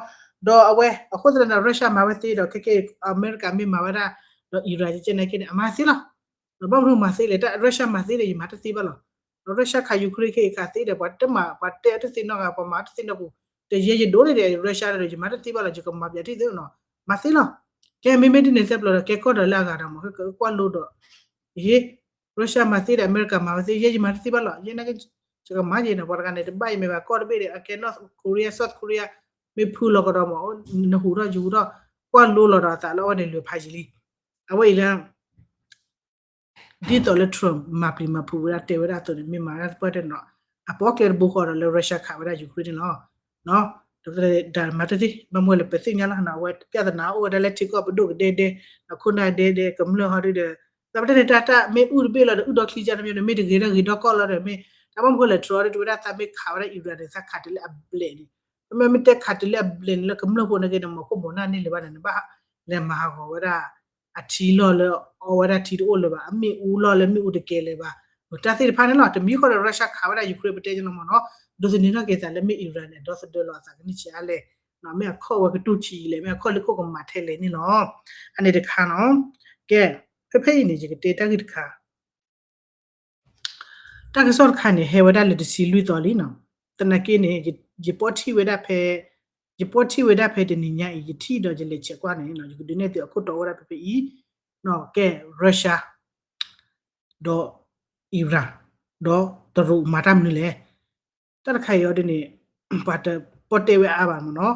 ဒီးအဝဲ အဃိသတးန့ၣ် Russia မၤဝဲသ့ဒီး ခဲခဲ အမဲရကၤမ့ၢ်မၤဝဲဒၣ် ဒီး Iran ကဲကဲန့ၣ်ကဲန့ၣ် အမၤသ့လီၤ ဒီးဘၣ်မနုၤမၤသ့လဲၣ် Russia မၤသ့ဒီး ယမၤတသ့ဘၣ်လီၤ ဒီး Russia ခး Ukraine ခဲခးသ့ဒီး ပှၤတမၤ ပှၤတဲအတသ့နီတဂၤ ပှၤမၤတသ့နီတပူၤ တယဲယဒိးန့ၣ်ဒီး Russia ဒီး ယမၤတသ့ဘၣ်လီၤ ယကမၤပျးထံၣ်သ့နီၤ မၤသ့လီၤ ကဲမ့မ့ၢ်ဒ်န့ၣ်သၢပျၢၤဒီး ကဲကီၢ်ဒီးလၢအဂၤဒီးမ့ၢ် ကကွၢ်လိဒီး ယ Russia မၤသ့ဒီး အမဲရကၤမၤဝဲသ့ ယဲယမၤတသ့ဘၣ်လီၤ ယဲနာ်က့ ယကမၤယဲနီၤ ပှၤတဂၤန့ၣ် တဘၣ်ယမဲာ်ဘၣ် ကီၢ်တဘ့ၣ်ဒီး အကဲ North Korea South Korea မ့ၢ်ဖုလီၤကဒီးမး နဟူးထီၣ်ယဟူးထီၣ် ကွၢ်လိလီၤဒီးအသးလၢအဝဲန့ၣ် လွဲၤဖးယံာ်လံ အဝဲအံၤလၢ ဒ်သိးလၢ Trump မၤပျံၤမၤဖုးဝဲဒၣ်တဲဝဲဒၣ်အသိးန့ၣ် မ့ၢ်မၤဝဲဒၣ်သပှၢ်တၢၢ်န့ၣ်ဒီး အပီၣ်ကျဲတဘိဃီဒီးလၢ Russia ခးဝဲဒၣ် Ukraine န့ၣ်လီၤ. ဒီးမၤတသ့ ဘၣ်မနုၤလဲၣ် ပသ့ၣ်ညါလီၤနီၤ အဝဲ ပြဿနာ အိၣ်ဝဲဒၣ်လၢထံကီၢ်ပဒိၣ်ကဒဲဒဲ ဒီးခိၣ်နၢ်ဒဲဒဲ ကမျၢၢ်ဟီဒုဒီး သးပတဲန့ၣ် တၢ်တၢ်မ့ၢ်အုၣ်တဘ့ၣ်လီၤဒီး အုၣ်ဒီချံကန့ၣ် မ့ၢ်တဂ့ၤဒၣ်ဂ့ၤဒီကီၢ်လီၤဒီး မ့ၢ်တၢ်ဘၣ်မနုၤလဲၣ် Trump ဒီး တဝဲဒၣ်သးမ့ၢ်ခးဝဲဒၣ် Iran န့ၣ် သးခးတုၤလၢအဘျဲၣ်န့ၣ် ပမ့ၢ်မ့ၢ်တဲခးတုၤလၢအဘျဲၣ်န့ၣ် လၢကမျၢၢ်ဖိန့ၣ်က့ၤ နမၤခိၣ်မီၤနၢ်န့ၢ်လၢၤဘၣ်န့ၣ် နဘၣ်လဲၤမၤဟးဂီၤဝဲဒၣ် အထံလီၢ်လၢအီဝဲဒၣ်ထံတအိၣ်လၢၤဘၣ် အမ့ၣ်အူလီၢ်လၢမ့ၣ်အူတကဲလၢၤဘၣ် တၢ်သ့ၣ်တဖၣ်န့ၣ်လီၤ. တမံၤဃီဒီး Russia ခးဝဲဒၣ် Ukraine ပတဲကလီၤမနီၤ ဒိးသန့ၤထီၣ်က့ၤသးလၢမ့ၢ် Iran န့ၣ် ဒီသဒၢလီၤအသးကန့ၢ်ဆံးအါလဲၣ် မ့ၢ်အခီၣ်ဝဲကတူၢ်ထံးလဲၣ် မ့ၢ်အခီၣ်လ့ၢ်ခိၣ်ကမၤထဲလဲၣ်န့ၣ်လီၤ. အန့ၣ်တခါနီၤ ကဲ ဖဲဖဲအံၤန့ၣ် ယကတဲတၢ်ဂ့ၢ်တခါ တၢ်ကစီၣ်တခါန့ၣ် ဟဲဝဲဒၣ်လၢတဆံလွံၢ်သီလံနီၤ. သနာ်က့န့ၣ် ယပီၣ်ထံၣ်ဝဲဒၣ်ဖဲ ယပီၣ်ထံၣ်ဝဲဒၣ်ဖဲတနံၤညါအံၤ ယထံၣ်ဒီးယလဲၤဆဲးကွၢ်န့ၣ် ယကဒုးနဲၣ်သုးအခိၣ်တီဝဲဒၣ်ဖဲဖဲအံၤ ကဲ Russia ဒီး Iran ဒီးတရူးမၤတၢ်မနုၤလဲၣ်. တၢ်တခါအံၤအီၤဒ်န့ၣ် ပှၤတပီၣ်တဲဝဲအါဘၣ်မနီၤ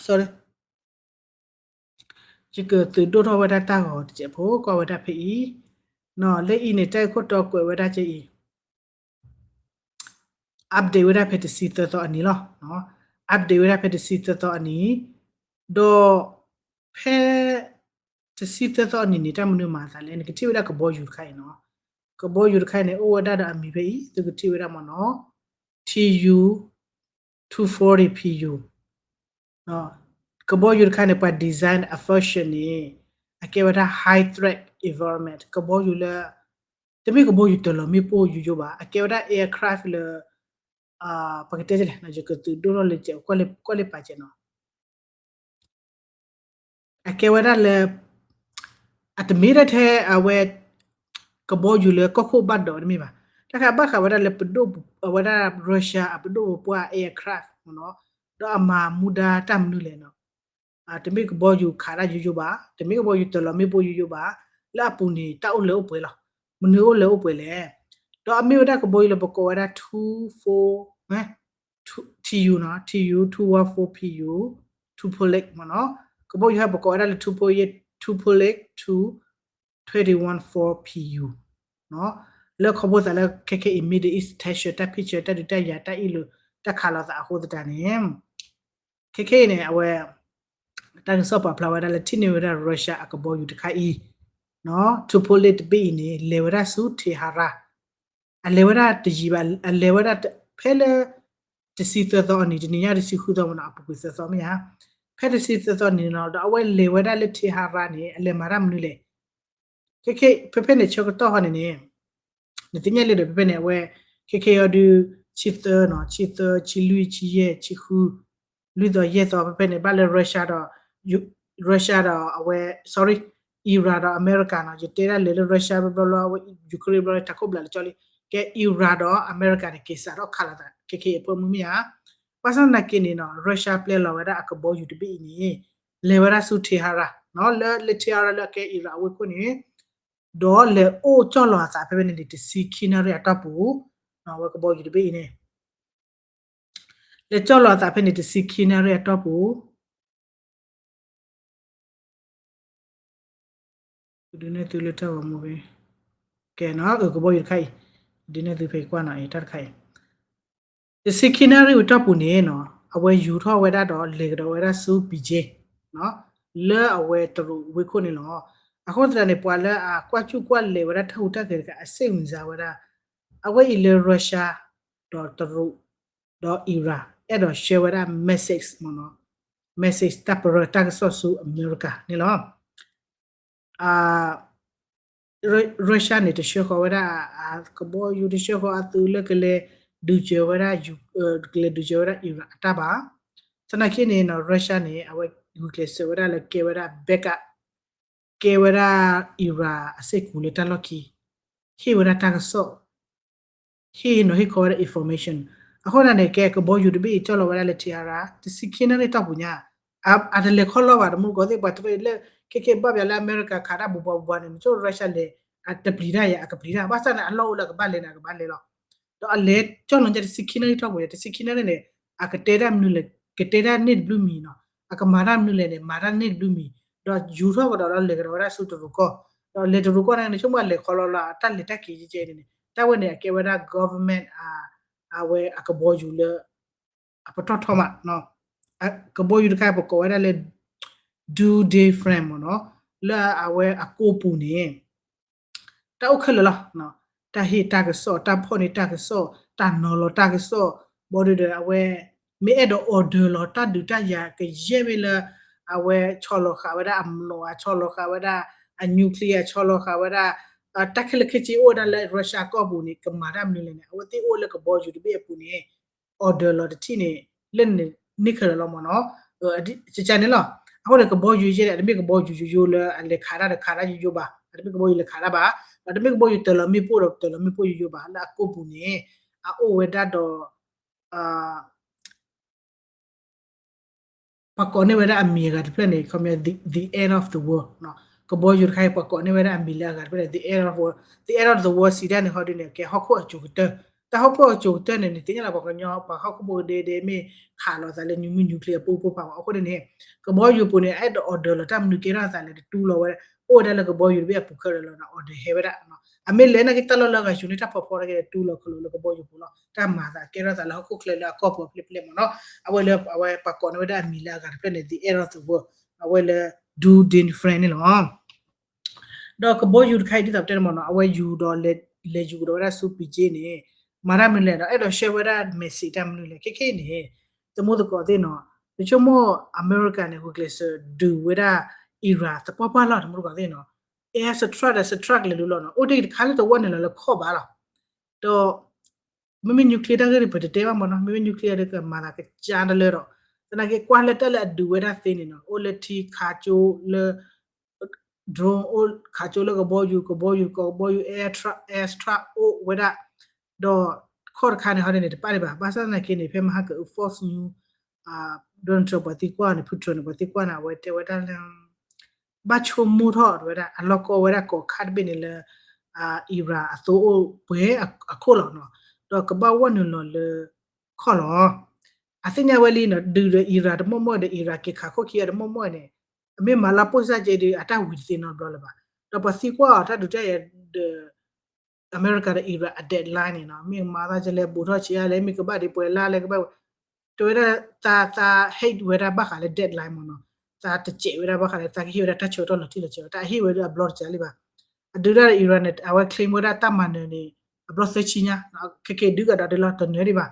sorry ယကသုးဒိၣ်ထီၣ်ဝဲဒၣ်တၢ်ဂီၤတစဲးဖိ ကွၢ်ဝဲဒၣ်ဖဲအံၤ လၢအံၤန့ၣ် တၢ်ဂ့ၢ်ခိၣ်တီကွဲးဝဲဒၣ်ကဲအံၤ update ဝဲဒၣ်ဖဲတဆံသၢသီအနံၤလီၤ. update ဝဲဒၣ်ဖဲတဆံသၢသီအနံၤ ဒီးဖဲ တဆံသၢသီအနံၤန့ၣ် တၢ်မနုၤမၤသးလဲၣ် နကထံၣ်ဝဲဒၣ်ကဘီယူၤတခါအံၤနီၤ. ကဘီယူၤတခါအံၤန့ၣ် အိၣ်ဝဲဒၣ်ဒီးအမံၤဖဲအံၤ သုကထံၣ်ဝဲဒၣ်မနီၤ T U two forty P U ကဘီယူၤတခါန့ၣ် ပှၤ design အ function န့ၣ် အကဲဝဲဒၣ် high threat environment ကဘီယူၤလၢ တမ့ၢ်ကဘီယူၤတလီၤမ့ၣ်ပိၢ်ယိယိဘၣ် အကဲဝဲဒၣ် aircraft လၢ ပကတဲလဲၣ် ယကသုးဒိၣ်ထီၣ်လၢကကွၢ်လၢပာ်စဲးနီၤ အကဲဝဲဒၣ်လၢ အတမ့ၢ်ဒၣ်ထဲအဝဲ ကဘီယူၤလၢကီၢ်ခိၣ်ဘၣ်ဒိးတမ့ၢ်ဘၣ်. တၢ်ခါဘၣ်ဃးဝဲဒၣ်လၢပဒိၣ် အဝဲဒၣ် Russia အပဒိၣ်ပပှၢ် aircraft မနီၤ ဒီးအမၤမူဒါတၢ်မနုၤလဲၣ်နီၤ. တမ့ၢ်ကဘီယူၤခးတၢ်ယိယိဘၣ်, တမ့ၢ်ကဘီယူၤတလီၤမ့ၣ်ပိၢ်ယိယိဘၣ်, လၢအပူၤန့ၣ် တၢ်အိၣ်လၢအိၣ်ပှဲၤလီၤ. မနုၤအိၣ်လၢအိၣ်ပှဲၤလဲၣ်. ဒီးအမ့ၢ်ဝဲဒၣ်ကဘီယူၤလၢပကိးဝဲဒၣ် two four T U နီၤ, T U two one four P U, Tupolev မနီၤ. ကဘီယူၤဟဲပကိးဝဲဒၣ်လၢ Tupolev, Tupolev two twenty one four P U လၢခီဖျိသးလၢခဲခဲအံၤ Middle East tension တၢ်ဖံးဆၢ တၢ်ဒုးတၢ်ယၤ တၢ်အ့ၣ်လိာ် တၢ်ခးလိာ်သးအဃိသတးန့ၣ် ခဲခဲအံၤန့ၣ် အဝဲ တၢ်ကစီၣ်ပာ်ဖျါဝဲဒၣ်လၢထံၣ်န့ၢ်ဝဲဒၣ် Russia အကဘီယူၤတခါအံၤ Tupolev တဘ့ၣ်အံၤန့ၣ် လဲၤဝဲဒၣ်ဆူ Tehran အလဲၤဝဲဒၣ်တယံာ်ဘၣ် အလဲၤဝဲဒၣ်ဖဲလၢ တဆံသၢသီအနံၤ တနံၤညါတဆံဃုသီမနီၤ အပူၤကွံာ်သၢသီမ့ၢ်ဧါ, ဖဲတဆံသၢသီနံၤနီၤ ဒီးအဝဲလဲၤဝဲဒၣ်လၢ Tehran န့ၣ် အလဲၤမၤတၢ်မနုၤလဲၣ်. ခဲခဲ ဖဲဖဲန့ၣ်ဆၢကတီၢ်ဟီန့ၣ်န့ၣ် နသ့ၣ်ညါလံဒီး ဖဲဖဲန့ၣ် အဝဲ ခဲခဲအံၤဒုး ဆံသၢနီၤ ဆံသၢ ဆံလွံၢ် ဆံယဲၢ် ဆံဃု လွံၢ်သီယဲၢ်သီ ဖဲဖဲန့ၣ် ဘၣ်လၢ Russia ဒီး Russia ဒီးအဝဲ sorry Iran ဒီး America နီၤ ယတဲဒၣ်လဲာ်လၢ Russia ဘျီဘျီ အဝဲ Ukraine ဘျီ တၢ်ခိၣ်ဘျးလၢကၠီလံ ကဲ Iran ဒီး America န့ၣ် က့ၤစးထီၣ်ခးလိာ်သး ခဲခဲအံၤအဖၢမုၢ်မ့ၢ်ဧါ. ဘၣ်ဆၣ်သနာ်က့န့ၣ်နီၤ Russia ပျဲလီၤဝဲဒၣ်အကဘီယူၤတဘ့ၣ်အံၤန့ၣ် လဲၤဝဲဒၣ်ဆူ Tehran နီၤ လၢ လၢ Tehran လၢအကဲ Iran အဝ့ၢ်ခိၣ်န့ၣ် ဒီးလဲၤအိၣ်ကၠီၣ်လီၤအသးဖဲဖဲန့ၣ်န့ၣ် တဆံခံနၣ်ရံၣ်အတီၢ်ပူၤ အဝဲကဘီယူၤတဘ့ၣ်အံၤန့ၣ် လဲၤကၠီၣ်လီၤအသးဖဲန့ၣ် တဆံခံနၣ်ရံၣ်အတီၢ်ပူၤ ဒုးနဲၣ်သုလၢတၢ်ဂီၤမူဖဲ ကဲနီၤ အကဘီယူၤတခါအံၤ ဒုးနဲၣ်သုဖဲကွၢ်နီၤ အတၢ်တခါအံၤ တဆံခံနၣ်ရံၣ်အတီၢ်ပူၤန့ၣ်နီၤ အဝဲယူၤထီၣ်ဝဲဒၣ်ဒီး လဲၤကဒီးဝဲဒၣ်ဆူ Beijing လၢအဝဲတရူးဝ့ၢ်ခိၣ်န့ၣ်လီၤ. အဃိသတးန့ၣ် ပှၤလၢအကွၢ်ကူၣ်ကွၢ်လဲၤဝဲဒၣ်တၢ်ဟူးတၢ်ဂဲၤတခါ အစ့ၣ်ဝံၤစါဝဲဒၣ် အဝဲအံၤလၢ Russia ဒီးတရူး ဒီး Iran အဲၣ်ဒိးဆှၢဝဲဒၣ် message မနီၤ message တၢ်ပရၢတၢ်ကစီၣ်ဆူ America န့ၣ်လီၤ. Russia န့ၣ် တဆှၢဃီၤဝဲဒၣ် ကဘီယူၤ တဆှၢဃီၤအသုးလၢကလဲၤဒုးစၢၤဝဲဒၣ် ကလဲၤဒုးစၢၤဝဲဒၣ် Iran အတၢ်ဘၣ်. သနာ်က့န့ၣ်နီၤ Russia န့ၣ် အဝဲဂုာ်ကျဲးစၢးဝဲဒၣ်လၢကဲဝဲဒၣ် backup ကဲဝဲဒၣ် Iran အစ့ၢ်ကီးလၢတၢ်လီၢ်ခံ ဟ့ၣ်ဝဲဒၣ်တၢ်ကစီၣ် ဟ့ၣ်နီၤဟ့ၣ်ခီဝဲဒၣ် information အဃိသတးန့ၣ် ကဲကဘီယူၤတဘ့ၣ်အံၤ ကၠီၣ်လီၤဝဲဒၣ်လၢ Tehran တဆံခံနၣ်ရံၣ်တီၢ်ပူၤညါ အတလဲၤခီလီဘၣ် တမူတကိးသ့ၣ် ပှၤတရၢလၢ ခဲခဲဘၣ်ပၠးလၢ America ခးတၢ်ဘူးပှၤဘူးပှၤန့ၣ် နဆိ Russia လဲၤ အတပျံၤတၢ်ယၤ အကပျံၤတၢ် ဘၣ်ဆၣ်န့ၣ် အလီၢ်အိၣ်လၢအကဘၣ်လဲၤန့ၣ် အကဘၣ်လဲၤလီၤ. ဒီးအလဲၤကၠီၣ်လီၤညါတဆံခံနၣ်ရံၣ်တီၢ်ပူၤညါ တဆံခံနၣ်ရံၣ်န့ၣ် အကတဲတၢ်မနုၤလဲၣ် ကတဲတၢ်န့ၣ်တဘျုးမံၤနီၤ အကမၤတၢ်မနုၤလဲၣ်န့ၣ် မၤတၢ်န့ၣ်တဘျုးမံၤ ဒီးယူၤထီၣ်ကဒီးဒီးလဲၤကဒီးဝဲဒၣ်ဆူတရူးကီၢ် ဒီးလဲၤတရူးကီၢ်န့ၣ် နဆိကမိၣ်အလဲၤခီလီလီၤ တၢ်လဲၤတၢ်က့ၤကဲကဲန့ၣ်န့ၣ် တၢ်ဝဲန့ၣ် အကဲဝဲဒၣ် government အ အဝဲအကဘီယူၤလၢ အပတီၢ်ထီမး, ကဘီယူၤတခါအံၤပကိးဝဲဒၣ်လၢ do day frame မ့ၢ်နီၤ, လၢအဝဲအကိးပူၤန့ၣ် တၢ်အိၣ်ခဲလၢာ်လီၤ. တၢ်ဟ့ၣ်တၢ်ကစီၣ်, တၢ်ဖီၣ်န့ၢ်တၢ်ကစီၣ်, တၢ်နီၤလီၤတၢ်ကစီၣ်, ဘီဒုဒီး အဝဲ မ့ၢ်အဲၣ်ဒိး order လီၤတၢ်ဒုးတၢ်ယၤကယဲၢ်မ့ၢ်လၢ အဝဲဆီလီၤဃာ်ဝဲဒၣ်အမျိာ်, ဆီလီၤဃာ်ဝဲဒၣ်အ nuclear, ဆီလီၤဃာ်ဝဲဒၣ် တၢ်ခဲလၢာ်ခဲဆ့အိၣ်ဝဲဒၣ်လၢ Russia ကီၢ်ပူၤန့ၣ် ကမၤတၢ်မနုၤလဲၣ်န့ၣ် အဝဲသ့ၣ်အိၣ်လၢကဘီယူၤတဘ့ၣ်အပူၤန့ၣ် order လီၤတထံၣ်န့ၣ် လၢန့ၣ်ခဲလၢာ်လီၤမ့ၢ်နီၤ. ကကန့ၣ်လီၤ. အဃိန့ၣ် ကဘီယူၤယဲၢ်န့ၣ် အတမ့ၢ်ကဘီယူၤယိယိလၢအလဲၤခးတၢ်ဒီးခးတၢ်ယိယိဘၣ်, အတမ့ၢ်ကဘီယူၤလဲၤခးတၢ်ဘၣ်, ဒီးတမ့ၢ်ကဘီယူၤတၢၤလီၤမ့ၣ်ပိၢ်ဒီးတၢၤလီၤမ့ၣ်ပိၢ်ယိယိဘၣ်, လၢအကိာ်ပူၤန့ၣ် အအိၣ်ဝဲဒၣ်ဒီး ပှၤကိးန့ၢ်ဝဲဒၣ်အမံၤအဂၤတဖျၢၣ်န့ၣ် ခီပညီ the, the end of the world ကဘီယူၤတခါအံၤ ပှၤကိးန့ၢ်ဝဲဒၣ်အမံၤလၢအဂၤတဖျၢၣ်န့ၣ် the end of world, the end of the world စံးတၢ်န့ၣ် ဟီဒုန့ၣ် ကဲဟီၣ်ခိၣ်အစိၤကတၢၢ်, တၢ်ဟီၣ်ခိၣ်အစိၤကတၢၢ်န့ၣ် နသ့ၣ်ညါလီၤ ပှၤကညီ ပှၤဟီၣ်ခိၣ်ဖိကဒဲဒဲမ့ၢ်ခးလီၤသးလၢ နမ့ၢ် nuclear အပူဖိဖးမး, အဃိန့ၣ်န့ၣ် ကဘီယူၤပူၤန့ၣ် အဲၣ်ဒိး order လီၤတၢ်မနုၤကဲထီၣ်သးလဲၣ် တတူၢ်လီၤဝဲ, အိၣ်ဝဲဒၣ်လၢကဘီယူၤတဘ့ၣ်အပူၤခဲလၢာ်လီၤဒီး order ဟဲဝဲဒၣ် အမ့ၢ်လဲၤနာ်က့တၢ်လီၢ်လၢအဂၤဆူန့ၣ် တၢ်ဖီဖီတဂ့ၤ တူၢ်လီၤခလိာ်လၢကဘီယူၤပူၤလီၤ, တၢ်မၤသးကဲထီၣ်သးလၢဟီၣ်ခိၣ်ချၢလၢအကီၢ်ပူၤအဖျဲၣ်ဖျဲၣ်မ့ၢ်နီၤ, အဝဲလၢအဝဲပှၤကိးန့ၢ်ဝဲဒၣ်အမံၤလၢအဂၤတဖျၢၣ်န့ၣ် the end of the world, အဝဲလၢ do day frame န့ၣ်လီၤ. ဒီးကဘီယူၤတခါအံၤဒ်သိးပတဲန့ၣ်မ့ၢ်နီၤ, အဝဲယူၤဒီး လဲၤယူၤကဒီးဝဲဒၣ်ဆူပံၤက့န့ၣ် မၤတၢ်မနုၤလဲၣ်ဒီး အဲၣ်ဒိး share ဝဲဒၣ် message တၢ်မနုၤလဲၣ် ခဲခဲအံၤန့ၣ် သမူသကိးသ့ၣ်နီၤ, နဆိကမိၣ်အမဲရကၤန့ၣ် ဂုာ်ကျဲးစၢးဒုးဝဲဒၣ် Iran သပှၢ်ပှၢ်လီၤ သမူသကိးသ့ၣ်နီၤ, air strike ဒီး strike လဲၤလူလီၤနီၤ, အိၣ်တ့ၢ်တခါလၢတဝီန့ၣ်လီၤလၢခီၣ်ဘးလီၤ. ဒီး မ့မ့ၢ် nuclear တၢ်ဂ့ၢ်န့ၣ် ပတတဲဘၣ်မ့ၢ်နီၤ, မ့မ့ၢ် nuclear ဒီးကမၤသးကစၢ်တလၢဒီး သနာ်က့ကွၢ်လၢတၢ်လၢအဒုးဝဲဒၣ်သ့န့ၣ်နီၤ, အိၣ်လၢထံခးကၠိလၢ drone အိၣ်ခးကၠိလၢကဘီယူၤ, ကဘီယူၤ ကဘီယူၤ air strike, air strike အိၣ်ဝဲဒၣ်, ဒီး ခီၣ်တခါန့ၣ် ဟီဒ်န့ၣ် တပၣ်ဒံးဘၣ်, ဘၣ်ဆၣ်သနာ်က့န့ၣ် ဖဲမဟါကအု Fox News, Donald Trump ပှၤသံကွၢ်န့ၣ် Putin န့ၣ် ပှၤသံကွၢ်န့ၣ် အဝဲတဲဝဲဒၣ်လၢ ဘၣ်ဆိကမိၣ်ထီၣ်ဝဲဒၣ် အလီၢ်ကီဝဲဒၣ်ကိးခါတဘ့ၣ်န့ၣ်လၢ Iran အသိအိၣ်ပှဲၤအခိၣ်လီၤနီၤ, ဒီးကဘၣ်ဝီနုာ်လီၤလၢခီၣ်လီၤ. အသ့ၣ်ညါဝဲလံနီၤ, ဒုးဒီး Iran တမီၢ်မီၢ်ဒီး Iran က့ၤခးခိၣ်ခံဂၤတမီၢ်မီၢ်န့ၣ် အမ့ၢ်မၤလၢပိၢ်စၢ်ကဲဒီး အတၢ်ဝံၤတသ့နီတဘျီလၢၤဘၣ်. ဒီးပှၤသံကွၢ်အီၤတၢ်ဒုးတၢ်ယၤဒီး အမဲရကၤဒီး Iran အ deadline န့ၣ်နီၤ, မ့ၢ်မၤသးကလဲၤဘူးထီၣ်ဆံးအါလဲၣ်, မ့ၢ်ကဘၣ်ဒံးပှဲၤလါလဲၣ်, ကဘၣ် တဲဝဲဒၣ် သး သး hate ဝဲဒၣ်ဘၣ်ဃးလၢ deadline မ့ၢ်နီၤ, သးတစဲးဝဲဒၣ်ဘၣ်ဃးလၢ သးကဟ့ၣ်ဝဲဒၣ်တၢ်ဆၢကတီၢ်လီၤတံၢ်လီၤဆဲးဘၣ်, တၢ်ဟ့ၣ်ဝဲဒၣ်အဘျီတစှၤလံဘၣ်. အဒုးဒၣ် Iran န့ၣ် အဝဲ claim ဝဲဒၣ်တၢ်မၤနၢၤန့ၣ် အဘျီသၢဆံညါ, ခဲက့ၤဒုးကဒီးဒ်လီၤ တနၢၤဒံးဘၣ်.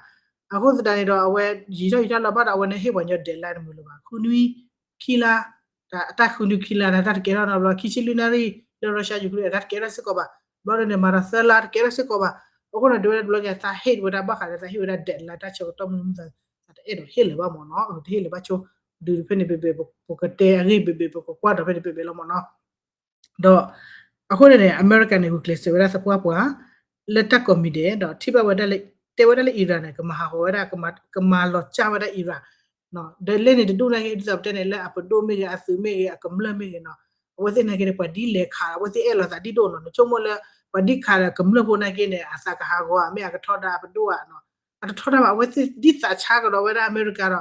အဃိသတးန့ၣ်ဒီး အဝဲယံာ်ထီၣ်ယံာ်ထီၣ်လီၤဘၣ်ဒီး အဝဲန့ၣ်ဟ့ၣ်ပှၤကညီ deadline တမုာ်လၢၤဘၣ်, ဃုနွံ ခံလါ, တၢ်ဃုနွံခံလါန့ၣ် တၢ်တကဲထီၣ်နီတဘျီ, ခံဆံလွံၢ်နၣ်ရံၣ်လၢ Russia Ukraine တၢ်တကဲထီၣ်စ့ၢ်ကီးဘၣ်, ဘျီဒ်န့ၣ် မၤဒီးသၢလါတကဲထီၣ်စ့ၢ်ကီးဘၣ်. အဃိန့ၣ် ဒ်ဝဲဒၣ်တဘျီကဲ သး hate ဝဲဒၣ်ဘၣ်ဃးလၢ သးဟ့ၣ်ဝဲဒၣ် deadline တၢ်ဆၢကတီၢ်မနုၤမနုၤ သးတအဲၣ်ဒိးဟ့ၣ်လၢၤဘၣ်မ့ၢ်နီၤ, တဟ့ၣ်လၢၤဘၣ်ဆိ, ဒုးဖဲန့ၣ်ဘဲဘဲ ပကတဲအဂ့ၢ်ဘဲဘဲ ပကကွၢ်ဒီးဖဲန့ၣ်ဘဲဘဲလီၤမ့ၢ်နီၤ. ဒီး အဃိန့ၣ်န့ၣ် အမဲရကၤန့ၣ် ဂုာ်ကျဲးစၢးဝဲဒၣ်သပှၢ်ပှၢ် လၢတၢ်ကိးမံၤဒဲး ဒီးထံၣ်ဘၣ်ဝဲဒၣ်လၢ တဲဝဲဒၣ်လၢ Iran န့ၣ် ကမၤဟးဂီၤဝဲဒၣ် ကမၤလီၤစၢ်ဝဲဒၣ် Iran ဒီးလၢန့ၣ်တဒူၣ်န့ၣ် ဒ်သိးပတဲန့ၣ် လၢအပဒိၣ်မ့ၢ်ဂ့ၤ အသုးမ့ၢ်ဂ့ၤ အကမျၢၢ်မ့ၢ်ဂ့ၤနီၤ, အဝဲသ့ၣ်နာ်က့န့ၣ် ပှၤဒ်လဲၤခး အဝဲသ့ၣ်အဲၣ်လိာ်သးဒ်ဒိၣ်နီၤ, နဆိကမိၣ်လၢ ပှၤဒ်ခးဒီးကမျၢၢ်ဖိနာ်က့န့ၣ် အသးကဟးဂီၤဧါ မ့ၢ်အကထီဒါပဒိၣ်ဧါနီၤ, အတထီဒါဘၣ်, အဝဲသ့ၣ်ဒ်သးဆါကဒီးဝဲဒၣ်အမဲရကၤ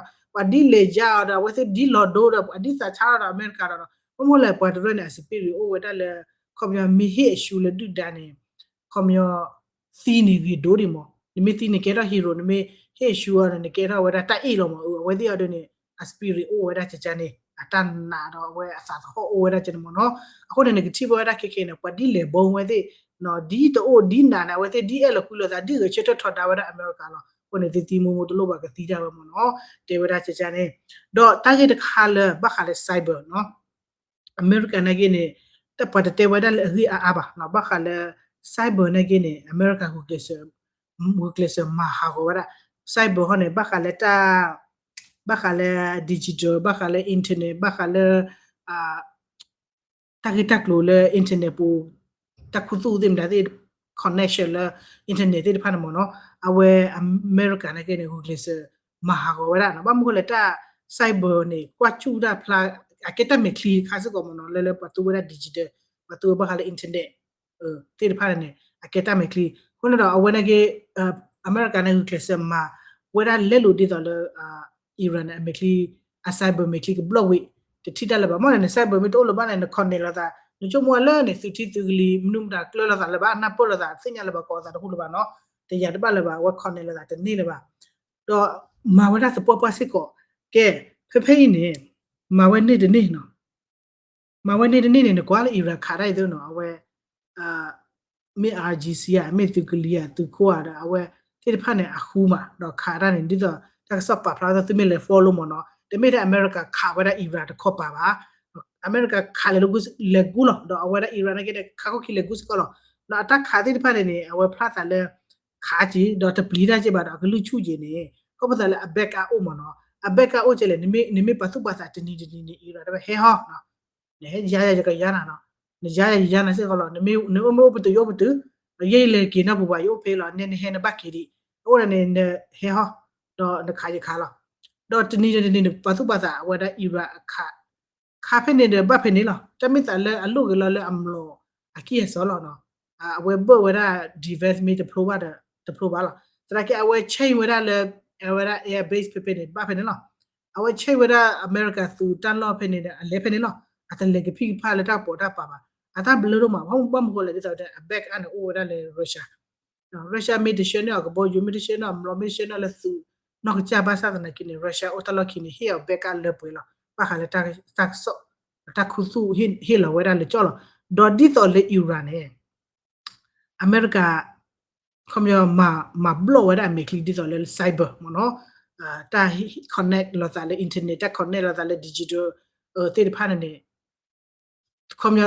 ဒီး ပှၤဒ်လဲၤယါအီၤဒီး အဝဲသ့ၣ်ဒ်လီၤဒိဒီး ပှၤဒ်သးဆါထီၣ်ဒီးအမဲရကၤဒီးနီၤ, ဘၣ်မနုၤလဲၣ် ပှၤတရၢန့ၣ် အ spirit အိၣ်ဝဲဒၣ်လၢ ခီပညီမ့ၢ်ဟ့ၣ်အရှူလၢဒုၣ်ဒါန့ၣ် ခီပညီ သံန့ၣ်ဂ့ၤဒိၣ်ဒံးမး, နမ့ၢ်သံန့ၣ်ကဲထီၣ် hero, နမ့ၢ်ဟ့ၣ်အရှူအီၤန့ၣ် နကဲထီၣ်ဝဲဒၣ်တၢ်အ့ၣ်လီၤမး, အဝဲသ့ၣ်အီၤဒ်န့ၣ် အ spirit အိၣ်ဝဲဒၣ်ကကန့ၣ် အတၢ်နာ်ဒီးအဝဲအသးသဟီၣ်အိၣ်ဝဲဒၣ်ကန့ၣ်မးနီၤ, အဃိန့ၣ် နကထံၣ်ဘၣ်ဝဲဒၣ်ခဲခဲန့ၣ် ပှၤဒ်လဲၤဘီဝဲသ့ၣ် ဒ်တအိၣ်ဒ်နးန့ၣ် အဝဲသ့ၣ်ဒ်အဲၣ်လီၤကွံလိာ်သး ဒ်ဂဲၤဆၢထၢၣ်ထီဒါဝဲဒၣ်အမဲရကၤလီၤ, အဃိန့ၣ် သ့သံမိၢ်မိၢ်တလိၣ်ဘၣ်ကသံတၢ်ဝဲမးနီၤ, တဲဝဲဒၣ်ကကန့ၣ်, ဒီးတၢ်ဂ့ၢ်တခါလၢဘၣ်ဃးလၢ cyber နီၤ အမဲရကၤနာ်က့န့ၣ် ပှၤတတဲဝဲဒၣ်လၢအဂ့ၢ်အါအါဘၣ်နီၤ, ဘၣ်ဃးလၢ cyber နာ်က့န့ၣ် အမဲရကၤ ဂုာ်ကျဲးစၢးမၤဟးဂီၤဝဲဒၣ် cyber ဟီန့ၣ် ဘၣ်ဃးလၢတၢ် ဘၣ်ဃးလၢ digital ဘၣ်ဃးလၢ internet ဘၣ်ဃးလၢ တၢ်ဂ့ၢ်တၢ်ကျိၤလၢ internet ပူၤ တၢ်ခူသူၣ်သ့ၣ်မတၤသ့ၣ် connection လၢ internet သ့ၣ်တဖၣ်န့ၣ်မးနီၤ, အဝဲအမဲရကၤနာ်က့န့ၣ် ဂုာ်ကျဲးစၢးမၤဟးဂီၤဝဲဒၣ်နီၤ, ဘၣ်မနုၤဃိလဲၣ် တၢ် cyber န့ၣ် ကွၢ်စူၣ်တၢ်ဖျါ အကဲတၢ်မဲာ်ချံတခါစ့ၢ်ကီးမးနီၤ, လၢလၢပှၤသူဝဲဒၣ် digital ပှၤသူဝဲဘၣ်ဃးလၢ internet သ့ၣ်တဖၣ်န့ၣ် အကဲတၢ်မဲာ်ချံ, အဃိန့ၣ်ဒီးအဝဲနာ်က့ အမဲရကၤန့ၣ် ဂုာ်ကျဲးစၢးမၤဝဲဒၣ်လဲလိာ်ဒ်သိးလၢ Iran န့ၣ် အမဲာ်ချံ အ cyber မဲာ်ချံကဘျီၣ်ဝံၤ တထံၣ်တၢ်လၢၤဘၣ်, မ့ၢ်န့ၣ် န cyber မ့ၢ်တအိၣ်လၢၤဘၣ်န့ၣ် န connect လိာ်သး နဆိကမိၣ်ဝဲလၢန့ၣ် သုးထံသုးကလံၤ မနုၤမတၤကျၢၤလိာ်သးလၢၤဘၣ်, နၢ်ပၢၢ်လိာ်သး သ့ၣ်ညါလၢၤဘၣ် ကိးသးတဟူလၢၤဘၣ်နီၤ, တယာ်တဘၣ်လၢၤဘၣ်, အဝဲ connect လိာ်သးတန့ၢ်လၢၤဘၣ်. ဒီးမၤဝဲဒၣ်သပှၢ်ပှၢ်စ့ၢ်ကီး, ကဲ, ဖဲဖဲအံၤန့ၣ်, မၤဝဲန့ၢ်တန့ၢ်နီၤ, မၤဝဲန့ၢ်တန့ၢ်န့ၣ် နကွၢ်လၢ Iran ခးတၢ်အံၤသ့နီၤ, အဝဲ မ့ၢ် I R G C ဧါ, မ့ၢ်သုးကလံၤဧါ, သုးခိၣ်ဧါဒီး အဝဲသ့ၣ်တဖၣ်န့ၣ် အဃူမး, ဒီးခးတၢ်န့ၣ် ဒ်သိးတၢ်ကစီၣ်ပာ်ဖျါအသိး သုမ့ၢ်လဲၤ follow မ့ၢ်နီၤ, တမ့ၢ်ထဲအမဲရကၤခးဝဲဒၣ် Iran တခီပၤဘၣ်, အမဲရကၤခးလဲၤလၢ လဲၤကူလီၤ, ဒီးအဝဲဒၣ် Iran နာ်က့ဒီး ခးခီၣ်ခံလဲၤကူစ့ၢ်ကီးလီၤ. ဒီးအတၢ်ခးသ့ၣ်တဖၣ်န့ၣ်န့ၣ် အဝဲဖျါသးလၢ ခးက့ၤ ဒီးတပျံၤတၢ်က့ၤဘၣ်ဒီး အကလုၢ်ဆူၣ်က့ၤန့ၣ် ခီဖျိသးလၢအ backup အိၣ်မ့ၢ်နီၤ, အ backup အိၣ်ကဲလဲၣ်, နမ့ၢ်ပာ်သူၣ်ပာ်သးတနံၤတနံၤန့ၣ် Iran တဝဲဟဲဟီ နဟဲယါယၤယကယါနၤနီၤ, နယါယၤယယါနၤစ့ၢ်ကီးလီၤ, နမ့ၢ်အိၣ်မ့ၢ်အိၣ်ပတုာ် ယအိၣ်ပတုာ်, ဒီးယဲယလဲၤက့ၤနီၢ်ပူၤဘၣ် ယအိၣ်ဖဲလီၤ, နဲနဟဲနဘၣ်က့ၤဒံး, အအိၣ်ဒၣ်န့ၣ် နဟဲဟီ, ဒီးနခးယခးလီၤ, ဒီးတနံၤဒီးတနံၤန့ၣ် ပာ်သူၣ်ပာ်သးအဝဲဒၣ် Iran အခး ခးဖဲန့ၣ်ဒီးဘၣ်ဖဲန့ၣ်လီၤ, တၢ်မ့ၢ်သးလၢအလိၣ်က့ၤလီၤလၢအမျိာ်အကံၢ်အစီလီၤနီၤ, အဝဲဘၢၣ်ဝဲဒၣ် defense မ့ၢ်တဖျိဘၣ်ဒီး တဖျိဘၣ်လီၤ, သနာ်က့အဝဲ change ဝဲဒၣ်လၢ အဝဲဒၣ် air base ဖဲဖဲန့ၣ် ဘၣ်ဖဲန့ၣ်လီၤ, အဝဲ change ဝဲဒၣ်အမဲရကၤသုးတၢ်လီၢ်ဖဲန့ၣ်ဒီး အလဲၤဖဲန့ၣ်လီၤ, အတလဲၤကဖံးကဖးလၢတၢ်ပီးတၢ်ပၤဘၣ်, အတၢ်ဘျၢဒိၣ်မး, ဘၣ်မနုၤဃိလဲၣ် ဒ်သိးတဲ အ backup န့ၣ် အိၣ်ဝဲဒၣ်လၢ Russia Russia မ့ၢ်တဆှၢန့ၢ်အီၤကဘီယူၤ မ့ၢ်တဆှၢန့ၢ်အီၤမျိာ် မ့ၢ်တဆှၢန့ၢ်အီၤလၢသုးနီၢ်ကစၢ်ဘၣ်ဆၣ်သနာ်က့န့ၣ် Russia အိၣ်တၢ်လီၢ်ခံန့ၣ် ဟ့ၣ်အီၤ backup လၢပှဲၤလီၤ, ဘၣ်ဃးလၢတၢ်ကစီၣ် တၢ်ခူသူၣ်ဟ့ၣ်လီၤဝဲဒၣ်လၢကၠီၣ်လီၤ, ဒီးဒ်သိးလၢ Iran န့ၣ် အမဲရကၤ ခီပညီ မၤဘျီၣ်ဝဲဒၣ်အမဲာ်ချံဒ်သိးလၢ cyber မ့ၢ်နီၤ, တၢ် connect လိာ်သးလၢ internet တၢ် connect လိာ်သးလၢ digital သ့ၣ်တဖၣ်န့ၣ်န့ၣ် ခီပညီ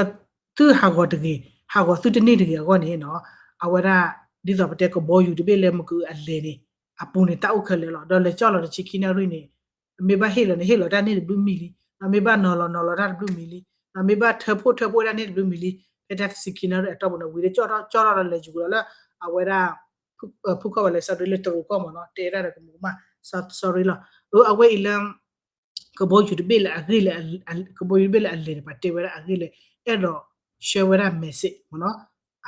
သုဟးဂီၤတဂ့ၤ ဟးဂီၤသုတန့ၢ်တဂ့ၤအဂီၢ်န့ၣ်နီၤ, အဝဲဒၣ် ဒ်သိးပတဲကဘီယူၤတဘ့ၣ်လၢမကုၤအလဲၤန့ၣ် အပူၤန့ၣ် တၢ်အိၣ်ခဲလၢာ်လီၤ. ဒီးလဲၤကၠီၣ်လီၤတဆံခံနၣ်ရံၣ်န့ၣ် မ့ၢ်ဘၣ်ဟ့ၣ်လီၤန့ၣ် ဟ့ၣ်လီၤတၢ်န့ၢ်တဘျုးမံၤလံ, ဒီးမ့ၢ်ဘၣ်နီၤလီၤနီၤလီၤတၢ်တဘျုးမံၤလံ, ဒီးမ့ၢ်ဘၣ်ထၢဖှိၣ်ထၢဖှိၣ်တၢ်န့ၢ်တဘျုးမံၤလံ, ဖဲတၢ်တဆံခံနၣ်ရံၣ်အတီၢ်ပူၤန့ၣ် ဝံၤဒီးကၠီၣ်ထီၣ်ကၠီၣ်ထီၣ်ဒီးလဲၤယူၤလီၤလၢ အဝဲဒၣ် ဖုၣ်ခီၣ်ဝဲလဲၤ sorry လၢတရူးကီၢ်မ့ၢ်နီၤ, တဲဒၣ်ဒီးကမူၤကမၣ် sorry လီၤ. အဝဲအံၤလၢ ကဘီယူၤတဘ့ၣ်လၢအဂ့ၢ်လၢ ကဘီယူၤတဘ့ၣ်လၢအလဲၤန့ၣ် ပှၤတဲဝဲဒၣ်အဂ့ၢ်လၢ အဲၣ်ဒိးဆှၢဝဲဒၣ် message မ့ၢ်နီၤ,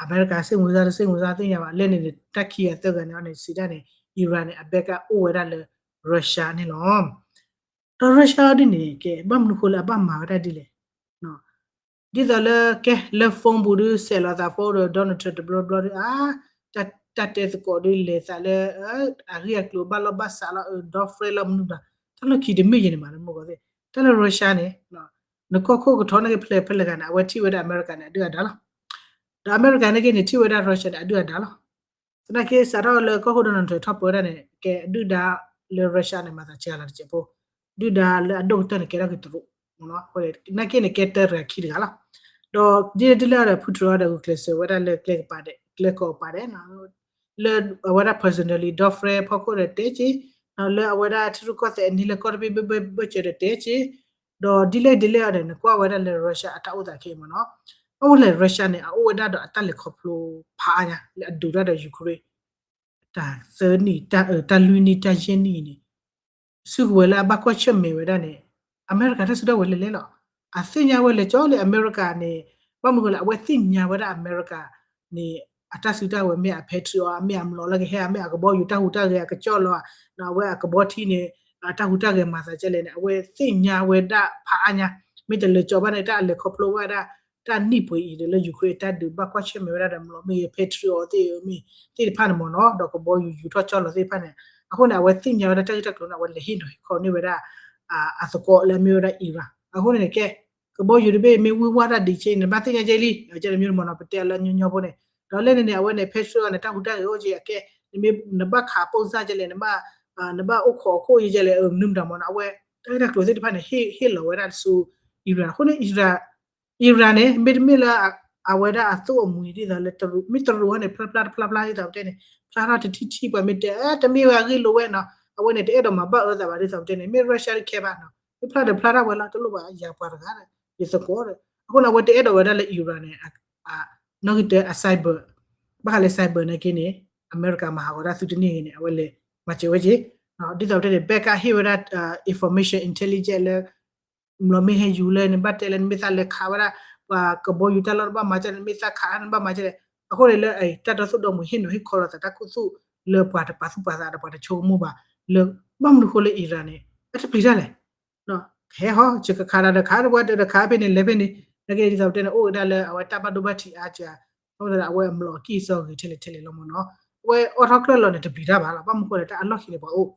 အမဲရကၤ စိတ်ဝင်စား တစိတ်ဝင်စား သ့ၣ်ညါဘၣ်, လၢန့ၣ်န့ၣ် တၢ်ခံဂၤသၢဂၤန့ၣ်န့ၣ် စံးဒၣ်န့ၣ် Iran န့ၣ် အ backup အိၣ်ဝဲဒၣ်လၢ Russia န့ၣ်လီၤ. ဒီး Russia ဒ်န့ၣ် ကဲ ဘၣ်မနုၤဃိလၢအဘၣ်မၤဝဲဒၣ်ဒ်လဲၣ် ဒ်သိးလၢ ကဲ လၢ phone ပူၤဒုး စဲးလီၤသး phone ဒီး Donald Trump တဘျီဘျီဒုး အါ တၢ်တဲသကိးဒုး လဲၤသးလၢ အဂ့ၢ်အကျိၤဘၣ်လီၢ်ဘၣ်စးလီၤ ဒီ friend လီၤမနုၤဘၣ်, တၢ်လီၢ်ခံတမ့ၢ်ယဲန့ၣ်မး မ့ၢ်ကီသ့ၣ် တၢ်လၢ Russia န့ၣ် နကီၢ်ခိၣ်ကထီန့ၣ်က့ၤ ဖဲလဲၣ်ဖဲလဲၣ်ဂၤန့ၣ် အဝဲထံၣ်ဝဲဒၣ်အမဲရကၤန့ၣ် အဒုၣ်အဒါလီၤ. ဒီးအမဲရကၤန့ၣ်က့န့ၣ် ထံၣ်ဝဲဒၣ် Russia န့ၣ် အဒုၣ်အဒါလီၤ. သနာ်က့ စးထီၣ်လၢကီၢ်ခိၣ် Donald Trump ထီၣ်ပၢဝဲဒၣ်န့ၣ် ကဲ အဒုၣ်ဒါလၢ Russia န့ၣ် မၤသးစှၤလီၤတစဲးဖိ, ဒုၣ်ဒါလၢအဒိၣ်ကတၢၢ်န့ၣ် ကဲထီၣ်က့ၤတရူး, သနာ်က့န့ၣ် ကဲတၢတဂၤခံတဂၤလီၤ. ဒီးဒ်လဲၣ်ဒ်လဲၣ်ဒီး Putin ဒီးဂုာ်ကျဲးစၢးဝဲဒၣ်လၢကျဲကပၤဒဲး ကျဲကီၢ်ကပၤဒဲး လၢအဝဲဒၣ် personally ဒီ friend ဖီခိၣ်ဒီးတဲက့ၤ, လၢအဝဲဒၣ်ထံရူၢ်ကီၢ်သဲးအနံၤလၢကီၢ်တဘ့ၣ်ဘၢၣ်စၢၤဒီးတဲက့ၤ, ဒီးဒ်လဲၣ်ဒ်လဲၣ်အီၤန့ၣ် နကွၢ်ဝဲဒၣ်လၢ Russia အတၢ်အိၣ်သးခဲအံၤမ့ၢ်နီၤ, ဘၣ်မနုၤလဲၣ် Russia န့ၣ် အအိၣ်ဝဲဒၣ်ဒီးအတၢ်လဲၤခီဖျိဖးအါညါ လၢအဒုးတၢ်ဒီး Ukraine တၢ်သၢနံၣ် တၢ် တၢ်လွံၢ်နံၣ် တၢ်ယဲၢ်နံၣ်အံၤန့ၣ် စုကဝဲၤလၢအဘၣ်ကွၢ်ဆၢၣ်မဲာ်ဝဲဒၣ်န့ၣ် အမဲရကၤတၢ်စုတၢ်ဝဲၤလဲၣ်လဲၣ်လီၤ. အသ့ၣ်ညါဝဲလဲၤကၠီလၢအမဲရကၤန့ၣ် ဘၣ်မနုၤဃိလဲၣ် အဝဲသ့ၣ်ညါဝဲဒၣ်အမဲရကၤန့ၣ် အတၢ်စုတၢ်ဝဲၤမ့ၢ်အ Patriot မ့ၢ်အမျိာ်လၢကဟဲ မ့ၢ်အကဘီယူၤတၢ်ဟူးတၢ်ဂဲၤအကစၢ်လီၤ အဝဲအကဘီထံန့ၣ် အတၢ်ဟူးတၢ်ဂဲၤမၤသးကဲလဲၣ်န့ၣ် အဝဲသ့ၣ်ညါဝဲဒၣ်ဖးအါညါ မ့ၢ်တလဲၤကၠီဘၣ်န့ၣ် တၢ်အလဲၤခီဖျိဝဲဒၣ် တၢ်နံၣ်ပှ့ၤအံၤဒီးလၢ Ukraine တၢ်ဒုးဘၣ်ကွၢ်ဆၢၣ်မဲာ်ဝဲဒၣ်ဒီးမျိာ်မ့ၢ်ဂ့ၤ Patriot သ့ၣ်မ့ၢ်သ့ၣ်တဖၣ်န့ၣ်မ့ၢ်နီၤ ဒီးကဘီယူၤယူၤထီၣ်ကၠီလီၤသ့ၣ်တဖၣ်န့ၣ် အဃိန့ၣ် အဝဲသ့ၣ်ညါဝဲဒၣ်တၢ်ဂ့ၢ်တၢ်ကျိၤန့ၣ် အဝဲလဲၤဟ့ၣ်နီၤဟ့ၣ်ခီန့ၢ်ဝဲဒၣ်အသကိးလၢအမ့ၢ်ဝဲဒၣ် Iran အဃိန့ၣ်န့ၣ် ကဲ ကဘီယူၤတဘ့ၣ်မ့ၢ်ဝံၢ်ဝါတၢ်ဒံးဆ့ နဘၣ်သ့ၣ်ညါကဲလံ ကဲန့ၣ်မ့ၢ်မ့ၢ်နီၤ ပတဲအလၢညီညီဖိန့ၣ် ဒီးလၢန့ၣ်န့ၣ် အဝဲန့ၣ် Patriot န့ၣ် တၢ်ဟူးတၢ်ဂဲၤအိၣ်ကဲအကဲ နဘၣ်ခးပိၢ်စၢ်ကဲလဲၣ် နဘၣ်အိၣ်ခိးအခိၣ်အံၤကဲလဲၣ် မနုၤမတၤမ့ၢ်နီၤ အဝဲတၢ်ဂ့ၢ်တၢ်ကျိၤသ့ၣ်တဖၣ်န့ၣ် ဟ့ၣ်လီၤဝဲဒၣ်ဆူ Iran အဃိန့ၣ် Iran Iran န့ၣ် မ့တမ့ၢ်လၢ အဝဲဒၣ်အသိၣ်အမှံၤဒ်သိးလၢတရူး မ့ၢ်တရူးန့ၣ် ဖျါဖျါတဖျါဖျါဒ်သိးပတဲန့ၣ် ဖျါထီၣ်တထံၣ်ထံၣ်ပှၤမ့ၢ်တဲ တမ့ၢ်ဝဲအဂ့ၢ်လိာ်ဝဲနီၤ အဝဲန့ၣ် တအဲၣ်ဒိးမၤဘၣ်အၢသးဘၣ်ဒ်သိးပတဲန့ၣ် မ့ၢ် Russia တခဲဘၣ်နီၤ မ့ၢ်ဖျါဒီးဖျါထီၣ်ဝဲလီၤ တလိၣ်ဘၣ်ယၤပှၤတဂၤ ယသကိးဒီး အဃိန့ၣ် အဝဲတအဲၣ်ဒိးဝဲဒၣ်လၢ Iran န့ၣ် နီၣ်ဂံၢ်တၢ အ cyber ဘၣ်ဃးလၢ cyber နာ်က့န့ၣ် အမဲရကၤမၤဟးဂီၤတၢ်သုတန့ၢ်ဂ့ၤန့ၣ် အဝဲလဲၤမၤစၢၤဝဲက့ၤ ဒ်သိးပတဲန့ၣ် ဘဲကၣ်ဟ့ၣ်ဝဲဒၣ် information intelligence လၢ မျိာ်မ့ၢ်ဟဲယူၤလၢန့ၣ် ဘၣ်တဲလၢနမ့ၢ်သးလဲၤခးဝဲဒၣ် ပှၤကဘီယူၤတၢ်လီၢ်တဘၣ်မၤကဲလဲၣ် နမ့ၢ်သးခးနဘၣ်မၤကဲလဲၣ် အဃိန့ၣ်လၢ တၢ်ဒီသိၣ်ဒီမှံၤဟ့ၣ်နီၤဟ့ၣ်ခီလိာ်သးတၢ်ခူသူၣ်လၢပှၤတပာ်သူၣ်ပာ်သးဒီးပှၤတဆိကမိၣ်ဘၣ် လၢ ဘၣ်မနုၤဃိလၢ Iran န့ၣ် အတပျံၤတၢ်လဲၣ် ဟဲဟီ ယကခးတၢ်ဒီးခးတပှၢ်တၢ်ဒီးခးဖဲန့ၣ်လဲၤဖဲန့ၣ် နာ်က့ဒ်သိးပတဲန့ၣ် အိၣ်ဝဲဒၣ်လၢအဝဲတၢ်ဘၣ်ဒိဘၣ်ထံးအါစှၤ အဃိသတးဒီးအဝဲအမျိာ်အကံၢ်အစီဂ့ၤထဲလဲၣ်ထဲလဲၣ်လီၤမ့ၢ်နီၤ အဝဲအိးထီၣ်ကျၢၢ်လီၤန့ၣ် တပျံၤတၢ်ဘၣ်လီၤ. ဘၣ်မနုၤဃိလဲၣ် တၢ်အလီၢ်ခံန့ၣ်ပှၤအိၣ်,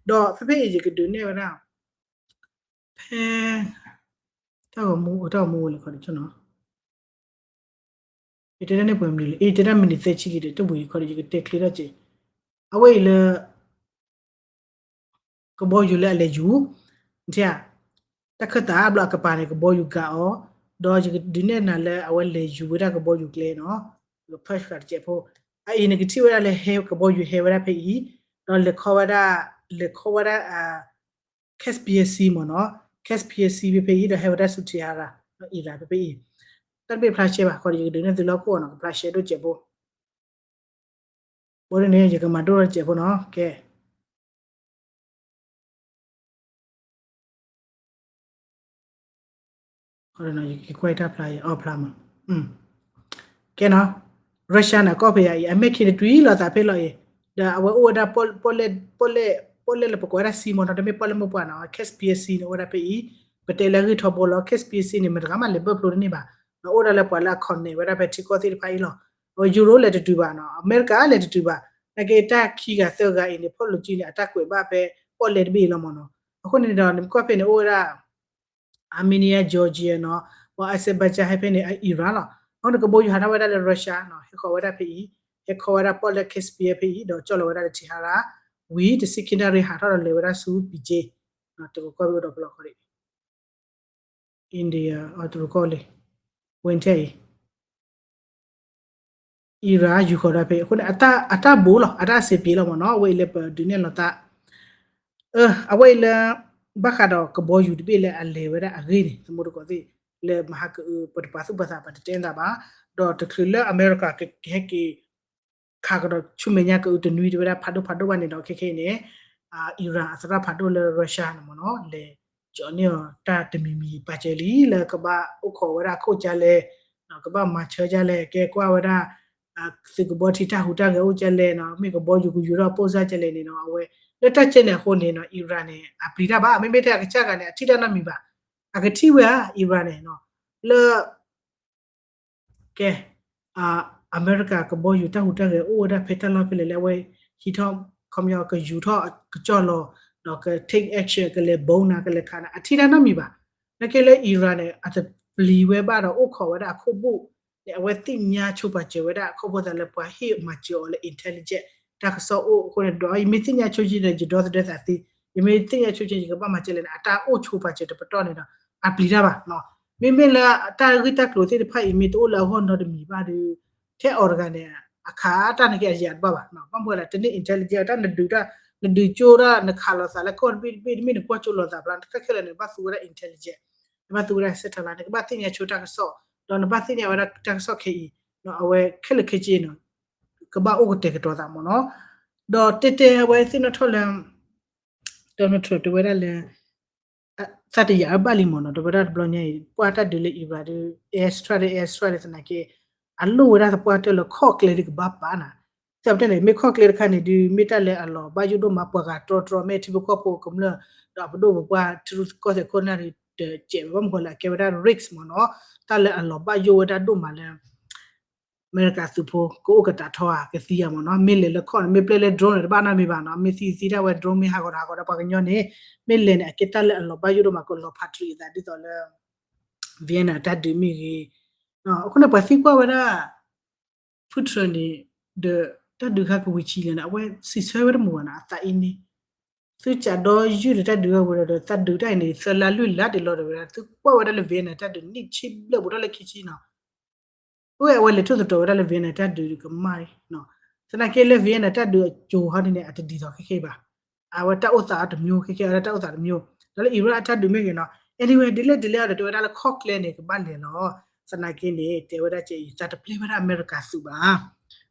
ဒီးဖဲဖဲအံၤယကဒုးနဲၣ်ဝဲဒၣ် ဖဲ တၢ်ဂီၤမူ တၢ်ဂီၤမူအိၣ်လၢခီဒံးနီၤ, ယတဲဒၣ်န့ၣ်ပှဲၤမံၤလံ, အ့ တဲဒၣ်မံးနံးသၢဆံက့ၤဒီး တဝံၤခီဒံး ယကတဲချ့ထီၣ်က့ၤ, အဝဲအံၤလၢ ကဘီယူၤလၢအလဲၤယူၤ, နထံၣ်ဧါ, တၢ်ခၢၣ်သးဘျီအကပၤန့ၣ် ကဘီယူၤကၤအီၤ, ဒီးယကဒုးနဲၣ်နၤလၢအဝဲလဲၤယူၤဝဲဒၣ်ကဘီယူၤကျဲနီၤ, ကဖၢၣ်ဃာ်တစဲးဖိ, အအံၤနကထံၣ်ဝဲဒၣ်လၢဟဲကဘီယူၤဟဲဝဲဒၣ်ဖဲအံၤ, ဒီးလဲၤခီဝဲဒၣ်, လဲၤခီဝဲဒၣ် Caspian Sea မ့ၢ်နီၤ, Caspian Sea ဖဲဖဲအံၤ ဒီးဟဲဝဲဒၣ်ဆူ Tehran ဒီးအံၤရၤဖဲဖဲအံၤ, တၢ်တဘ့ၣ်ဖျါရှဲဘၣ်, ခီဒံးယကဒုးနဲၣ်သုလၢဟီၣ်ခိၣ်အီၤနီၤ, ကဖျါရှဲဒိၣ်စဲးဖိ ဘၣ်န့ၣ် ယကမၤဒိၣ်ထီၣ်တစဲးဖိနီၤ, ကဲ ယကကွၢ်တၢ်ဖျါအီၤဖျါမး, ကဲနီၤ, Russia န့ၣ် ကီၢ်ဖဲယၤအံၤ အမဲၢ်ခံတတွံၢ်လီၤသးဖဲလီၤအံၤ, ဒီးအဝဲအိၣ်ဝဲဒၣ် ပီၣ်လဲၣ်, ပီၣ်လဲၣ်လၢပကိးဝဲဒၣ် sea မ့ၢ်နီၤ, တမ့ၢ်ပီၣ်လဲၣ်မိၢ်ပှၢ်နီၤ, Caspian Sea န့ၣ် အိၣ်ဝဲဒၣ်ဖဲအံၤ, ပတဲလၢအဂ့ၢ်ထီဘိလီၤ, Caspian Sea န့ၣ် မတဂၤမးလဲၤဘၢၣ်ဖျိတန့ၢ်ဘၣ်, ဒီးအိၣ်ဒၣ်လၢပှၤလၢအ connect ဝဲဒၣ်ဖဲထံကီၢ်သ့ၣ်တဖၣ်အံၤလီၤ. အဝဲ Europe လဲၤတတုၤဘၣ်နီၤ, အမဲရကၤလဲၤတတုၤဘၣ်, နာ်က့တၢ်ခံဂၤသၢဂၤအံၤန့ၣ် ဖီၣ်လိာ်ကံန့ၣ် အတၢ်ကွဲးဘၣ်ဖဲ ပီၣ်လဲၣ်တဘ့ၣ်အံၤလီၤ မ့ၢ်နီၤ, အဃိန့ၣ်ဒီး နမ့ၢ်ကွၢ်ဖဲန့ၣ် အိၣ်ဝဲဒၣ် Armenia, Georgia နီၤ, ပှၤ Azerbaijan ဟဲဖဲန့ၣ် Iran လီၤ, အဃိန့ၣ် ကဘီယူၤဟးထီၣ်ဝဲဒၣ်လၢ Russia နီၤ, ဟဲဃီၤဝဲဒၣ်ဖဲအံၤ, ဟဲခီဝဲဒၣ်ပီၣ်လဲၣ် Caspian ဖဲအံၤ, ဒီးကၠီၣ်လီၤဝဲဒၣ်လၢ Tehran ဝံၤ တဆံခံနၣ်ရံၣ်ဟးထီၣ်ဒီးလဲၤဝဲဒၣ်ဆူ Beijing, တရူးကီၢ်ဘ့ၣ်အိၣ်ဒီးပလီၢ်ခီဒံး India အတရူးကီၢ်လံ, ဝဲထဲအံၤ Iran ယူၤဃီၤဒၣ်ဖဲအံၤ, အဃိန့ၣ် အတၢ်ဘူးလီၤ, အတၢ်စံးပ့ၤလီၤမ့ၢ်နီၤ, အဝဲအံၤလၢပဒုးနဲၣ်လီၤသး, အဝဲအံၤလၢ ဘၣ်ဃးဒီးကဘီယူၤတဘ့ၣ်လၢအလဲၤဝဲဒၣ်အဂ့ၢ်န့ၣ် သမူတကိးသ့ၣ် လၢမဟါကအု ပတပာ်သူၣ်ပာ်သး ပတတဲသးဘၣ်, ဒီးတချုးလၢအမဲရကၤကဟဲက့ၤ ခးကဒီးဆူမဲာ်ညါကအုတနွံ တဲဝဲဒၣ်ဖးဒိၣ်ဖးဒိၣ်ဘၣ်န့ၣ်ဒီး ခဲခဲအံၤန့ၣ် Iran အသရၣ်ဖးဒိၣ်လၢ Russia န့ၣ်မ့ၢ်နီၤ လဲၤကၠီန့ၢ်အီၤတၢ်တမံၤမံၤ ပာ်စၢၤလံ လၢကဘၣ်အိၣ်ခိးဝဲဒၣ်အခိၣ်ကၢလဲၣ်, ကဘၣ်မၤဆၢကၢလဲၣ်, ကဲကွၢ်ဝဲဒၣ် သုးကဘီထံတၢ်ဟူးတၢ်ဂဲၤအိၣ်ကၢလဲၣ်နီၤ, မ့ၢ်ကဘီယူၤကယူၤထီၣ်ပိၢ်စၢ်ကၢလဲၣ်န့ၣ်နီၤ, အဝဲ လၢတၢ်ကဲန့ၣ်အဃိန့ၣ်နီၤ Iran န့ၣ် အပျံၤတၢ်ဘၣ်, မ့မ့ၢ်ထဲအကစၢ်ဂၤန့ၣ် အထံၣ်တၢ်နီတမံၤဘၣ်, အကထံၣ်ဝဲဧါ Iran န့ၣ်နီၤ, လၢ ကဲ အမဲရကၤကဘီယူၤတၢ်ဟူးတၢ်ဂဲၤအိၣ်ဝဲဒၣ်ဖဲတၢ်လီၢ်ဖဲလဲၣ်လၢအဝဲဟံးထီၣ် ခီပညီကယူၤထီၣ်ကကၠီၣ်လီၤ, ဒီးက take action ကလဲၤ bomb နၤ ကလဲၤခးနၤ အထံၣ်တၢ်နီတမံၤဘၣ်. နာ်က့လၢ Iran န့ၣ် အတပျံၤဝဲဘၣ်ဒီးအိၣ်ခိးဝဲဒၣ်အခိၣ်ဘူၣ်န့ၣ် အဝဲသ့ၣ်ညါဆိပာ်စၢၤဝဲဒၣ်အခီၣ်ဖိသးလၢပှၤဟ့ၣ်မၤစၢၤအီၤလၢ intelligence တၢ်ကစီၣ်အိၣ်အဃိန့ၣ်ဒီး ယမ့ၢ်သ့ၣ်ညါဆိက့န့ၣ် ယဒီသဒၢသးသ့, ယမ့ၢ်သ့ၣ်ညါဆိက့ ယကဘၣ်မၤစၢၤလဲၣ်န့ၣ် အတၢ်အိၣ်ဆိပာ်စၢၤတပတီၢ်န့ၣ်ဒီး အပျံၤတၢ်ဘၣ်. မ့မ့ၢ်လၢတၢ်ဂ့ၢ်တၢ်ကျိၤသ့ၣ်တဖၣ်အံၤ မ့ၢ်တအိၣ်လၢအဂီၢ်နီတမံၤဘၣ်ဒီး ထဲအီၤတဂၤန့ၣ် အခးတၢ်န့ၣ်က့အယၤတဘၣ်ဘၣ်. ဘၣ်မနုၤလဲၣ် တန့ၢ် intelligence တၢ်နဒုးတၢ် နဒုးကၠိတၢ် နခးလိာ်သးလၢကီၢ်တဘ့ၣ်တဘ့ၣ် တမ့ၢ်နကွၢ်ကၠိလိာ်သးဘျီ တၢ်ခဲလၢာ်န့ၣ် ဘၣ်သူဝဲဒၣ် intelligence နဘၣ်သူဝဲဒၣ် satellite နကဘၣ်သ့ၣ်ညါဆိတၢ်ကစီၣ် ဒီးနဘၣ်သ့ၣ်ညါဝဲဒၣ်တၢ်ကစီၣ်ခဲအံၤ အဝဲခဲလၢာ်ခဲဆ့န့ၣ် ကဘၣ်အိၣ်ကတဲာ်ကတီၤသးမ့ၢ်နီၤ. ဒီးတဲတဲအဝဲသ့ၣ်နီၣ်ထီၣ်လၢ Donald Trump တဲဝဲဒၣ်လၢ သးတယာ်အဘၣ်လံမ့ၢ်နီၤ တဲဝဲဒၣ်တဘျီညါအံၤ ပှၤတၢ်ဒုးလၢ Iran ဒီး airstrike ဒီး airstrike ဒီးသနာ်က့ အလိၣ်ဝဲဒၣ်သပှၢ်တၢၢ်လၢခီၣ်ကျဲဒ်ကဘၣ်ပာ်နၤ သ့ၣ်ပတဲန့ၣ် မ့ၢ်ခီၣ်ကျဲတခါန့ၣ်ဒုး မ့ၢ်တၢ်လၢအလီၤဘၣ်ယိၣ်ဒိၣ်မး ပှၤဂၤတြီတြီ မ့ၢ်ထံဖိကီၢ်ဖိကမျၢၢ် ဒီးပဒိၣ်ပပှၢ်ထံရူၢ်ကီၢ်သဲးခိၣ်နၢ်ဒုး တစဲးဘၣ်မနုၤဃိလဲၣ် အကဲဝဲဒၣ် risk မ့ၢ်နီၤ တၢ်လၢအလီၤဘၣ်ယိၣ်ဝဲဒၣ်ဒိၣ်မးလၢ အမဲရကၤသုးဖိ ကအိၣ်ကတၢၢ်ထီဧါ ကသံဧါမ့ၢ်နီၤ မ့ၢ်လဲၤလၢခီၣ်န့ၣ် မ့ၢ်ပျဲလၢ drone န့ၣ် တဘၣ်နီတမံၤဘၣ်နီၤ မ့ၢ်သံသံတၢ်ဝဲ drone မ့ၢ်ဟးဂီၤဒီးဟးဂီၤဒီးပှၤကညီန့ၣ် မ့ၢ်လဲၤန့ၣ် အကဲတၢ်လၢအလီၤဘၣ်ယိၣ်ဒိၣ်မး ကလီၤဖးတရံးအသးဒ်သိးလၢ Vietnam တၢ်ဒုးမ့ၢ်ဂ့ၤ အဃိန့ၣ် ပှၤသံကွၢ်ဝဲဒၣ် ဖုထြၢၣ်န့ၣ် ဒီးတၢ်ဒုးခါကဝံၤဆံလဲၣ်န့ၣ် အဝဲစံးဆၢဝဲတမုာ်ဘၣ်နီၤ အသးအံၤန့ၣ် သုကးဒီယုၢ်ဒီးတၢ်ဒုးခါဝံၤဒီး တၢ်ဒုးတၢ်အံၤန့ၣ် သၢလါလွံၢ်လါတ့ၢ်လီၤဒီးဝဲဒၣ် သုကွၢ်ဝဲဒၣ်လၢ Vietnam တၢ်ဒုးန့ၢ်ဆံဘျဲၣ်ဘူးထီၣ်လၢခံဆံနီၤ အဝဲလဲၤထူၣ်သတြီၤဝဲဒၣ်လၢ Vietnam တၢ်ဒုးကမၣ်အံၤ သနာ်က့လၢ Vietnam တၢ်ဒုးအကၠိၤဟီဒ်န့ၣ် အတဒ်သိးခဲခဲအံၤဘၣ်. အဝဲတၢ်အိၣ်သးအတမျိုး ခဲခဲအံၤ အတၢ်အိၣ်သးတမျိုး ဒီးလၢ Iran အတၢ်ဒုးမ့ၢ်ဂ့ၤနီၤ anyway ဒ်လဲၣ်ဒ်လဲၣ်ဒီး တဲဝဲဒၣ်လၢခီၣ်ကျဲန့ၣ် ကဘၣ်လဲၤလီၤ သနာ်က့န့ၣ် တဲဝဲဒၣ်ကဲအံၤ တၢ်တပျဲဝဲဒၣ်အမဲရကၤသုးဘၣ်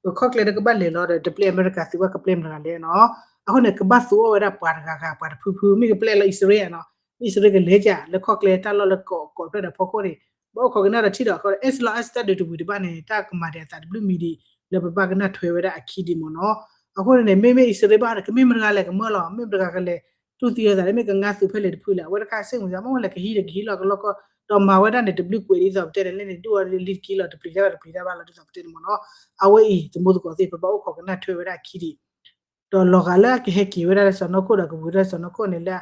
ခီၣ်ကျဲဒီးကဘၣ်လဲၤလီၤဒီး တပျဲအမဲရကၤသုးဘၣ် ကပျဲမတၤတဂၤလဲၣ်နီၤ အဃိန့ၣ် ကဘၣ်သူအီၤဝဲဒၣ်ပှၤတဂၤဂၤ ပှၤတဖုဖု မ့ၢ်ကပျဲလၢအံၣ်စရ့လးနီၤ အံၣ်စရ့လးကလဲၤကၢ်လၢခီၣ်ကျဲတၢ်လီၢ်လၢကိးကိးဖျၢၣ်ဒီးဖီခိၣ်န့ၣ် ဘၣ်အိၣ်ခိးကနၣ်ဒီးထံၣ်ဒီး as long as တၢ်ဒုးတဝံၤတဘၣ်န့ၣ် တၢ်ကမၤဒံးအသးတဘျုးမံၤဒံး လၢပဘၣ်ကနၣ်ထွဲဝဲဒၣ်အခံဒံးမ့ၢ်နီၤ အဃိန့ၣ် မ့မ့ၢ်အံၣ်စရ့လးဘၣ်ဒီး ကမ့ၢ်မတၤတဂၤလဲၣ်ကမၢလီၤ မ့ၢ်မတၤတဂၤကလဲၤတူၢ်သံအသးလၢ မ့ၢ်ကငါသုးဖဲလဲၣ်တဖုလဲၣ် အဝဲတခါစ့ၢ်ကီး မ့ၢ်လဲၤကဟံးဒီးကဟံးလီၤကလီကီၢ် ဒီးမၤဝဲဒၣ်န့ၣ် တဘျုးကွဲးဒ်သိးပတဲန့ၣ်လဲၣ်န့ၣ် ဒုၣ်အီၤလံတကံလီၤ တပျံၤတၢ်ဘၣ်တပျံၤတၢ်ဘၣ်လီၤ ဒ်သိးပတဲန့ၣ်မ့ၢ်နီၤ. အဝဲအံၤ သမူသကိးသ့ၣ် ပဘၣ်အိၣ်ခိးကနၣ်ထွဲဝဲဒၣ်အခံဒံး ဒီးလီၤဂာ်လၢအကဟဲက့ၤဝဲဒၣ်လၢစီၤနီၢ်ခိၣ်ဒီးကဝံၤဝဲဒၣ်စီၤနီၢ်ခိၣ်န့ၣ်လၢ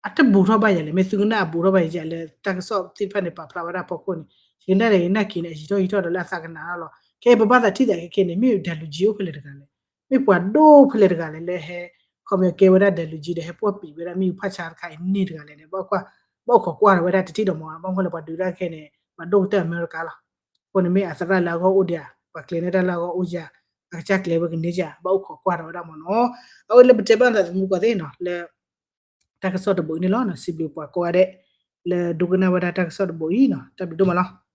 အတဘူးထီၣ်ဘၣ်ယၤလဲၣ် မ့ၢ်သုကနၣ်အဘူးထီၣ်ဘၣ်ယၤလၢတၢ်ကစီၣ်သ့ၣ်တဖၣ်န့ၣ် ပာ်ဖျါဝဲဒၣ်ဖီခိၣ်န့ၣ် ယကနၣ်ဒီးယကနၣ်က့ၤန့ၣ် အယံာ်ထီၣ်ယံာ်ထီၣ်ဒီးလၢအသးကနးလီၤ. ခဲအံၤပဘၣ်သးထံၣ်သးခဲခဲန့ၣ် မ့ၢ် ဒဲးလူၤကၠံ အိၣ်ဖဲလဲၣ်တဂၤလဲၣ်, မ့ၢ်ပှၤဒိၣ်ဖဲလဲၣ်တဂၤလဲၣ် လၢဟဲ ခီပညီကဲဝဲဒၣ် ဒဲးလူၤကၠံ ဒီးဟဲပှီၢ်ပံာ်ဝဲဒၣ်မ့ၣ်အူဖးဆါတခါအံၤန့ၣ်တဂၤလဲၣ်န့ၣ် ဘၣ်အိၣ်ခိးကွၢ်ထီၣ်ဝဲဒၣ်တထံၣ်ဒီးမ့ၢ် ဘၣ်မနုၤလဲၣ် ပှၤဒုးတၢ်ခဲန့ၣ် ပှၤဒိၣ်ကတၢၢ်အမဲရကၤလီၤ. အဃိန့ၣ်မ့ၢ်အသရၣ်လၢအဂီၢ်အိၣ်ဒံးဧါ ပှၤကျဲၤန့ၢ်တၢ်လၢအဂီၢ်အိၣ်ဧါ အကစၢ်ကျဲၤဝဲကန့ၢ်ဧါ ဘၣ်အိၣ်ခိးကွၢ်ထီၣ်ဝဲဒၣ်မ့ၢ်နီၤ. အဝဲလၢပတဲဘၣ်သးသမူသကိးသ့ၣ်နီၤ လၢ တၢ်ကစီၣ်တဘိအံၤန့ၣ်လီၤ. စံးဘျုးပှၤကိးဂၤဒဲး လၢဒိကနၣ်ဝဲဒၣ်တၢ်ကစီၣ်တဘိအံၤနီၤ တၢ်ဘျုးဒိၣ်မးလီၤ.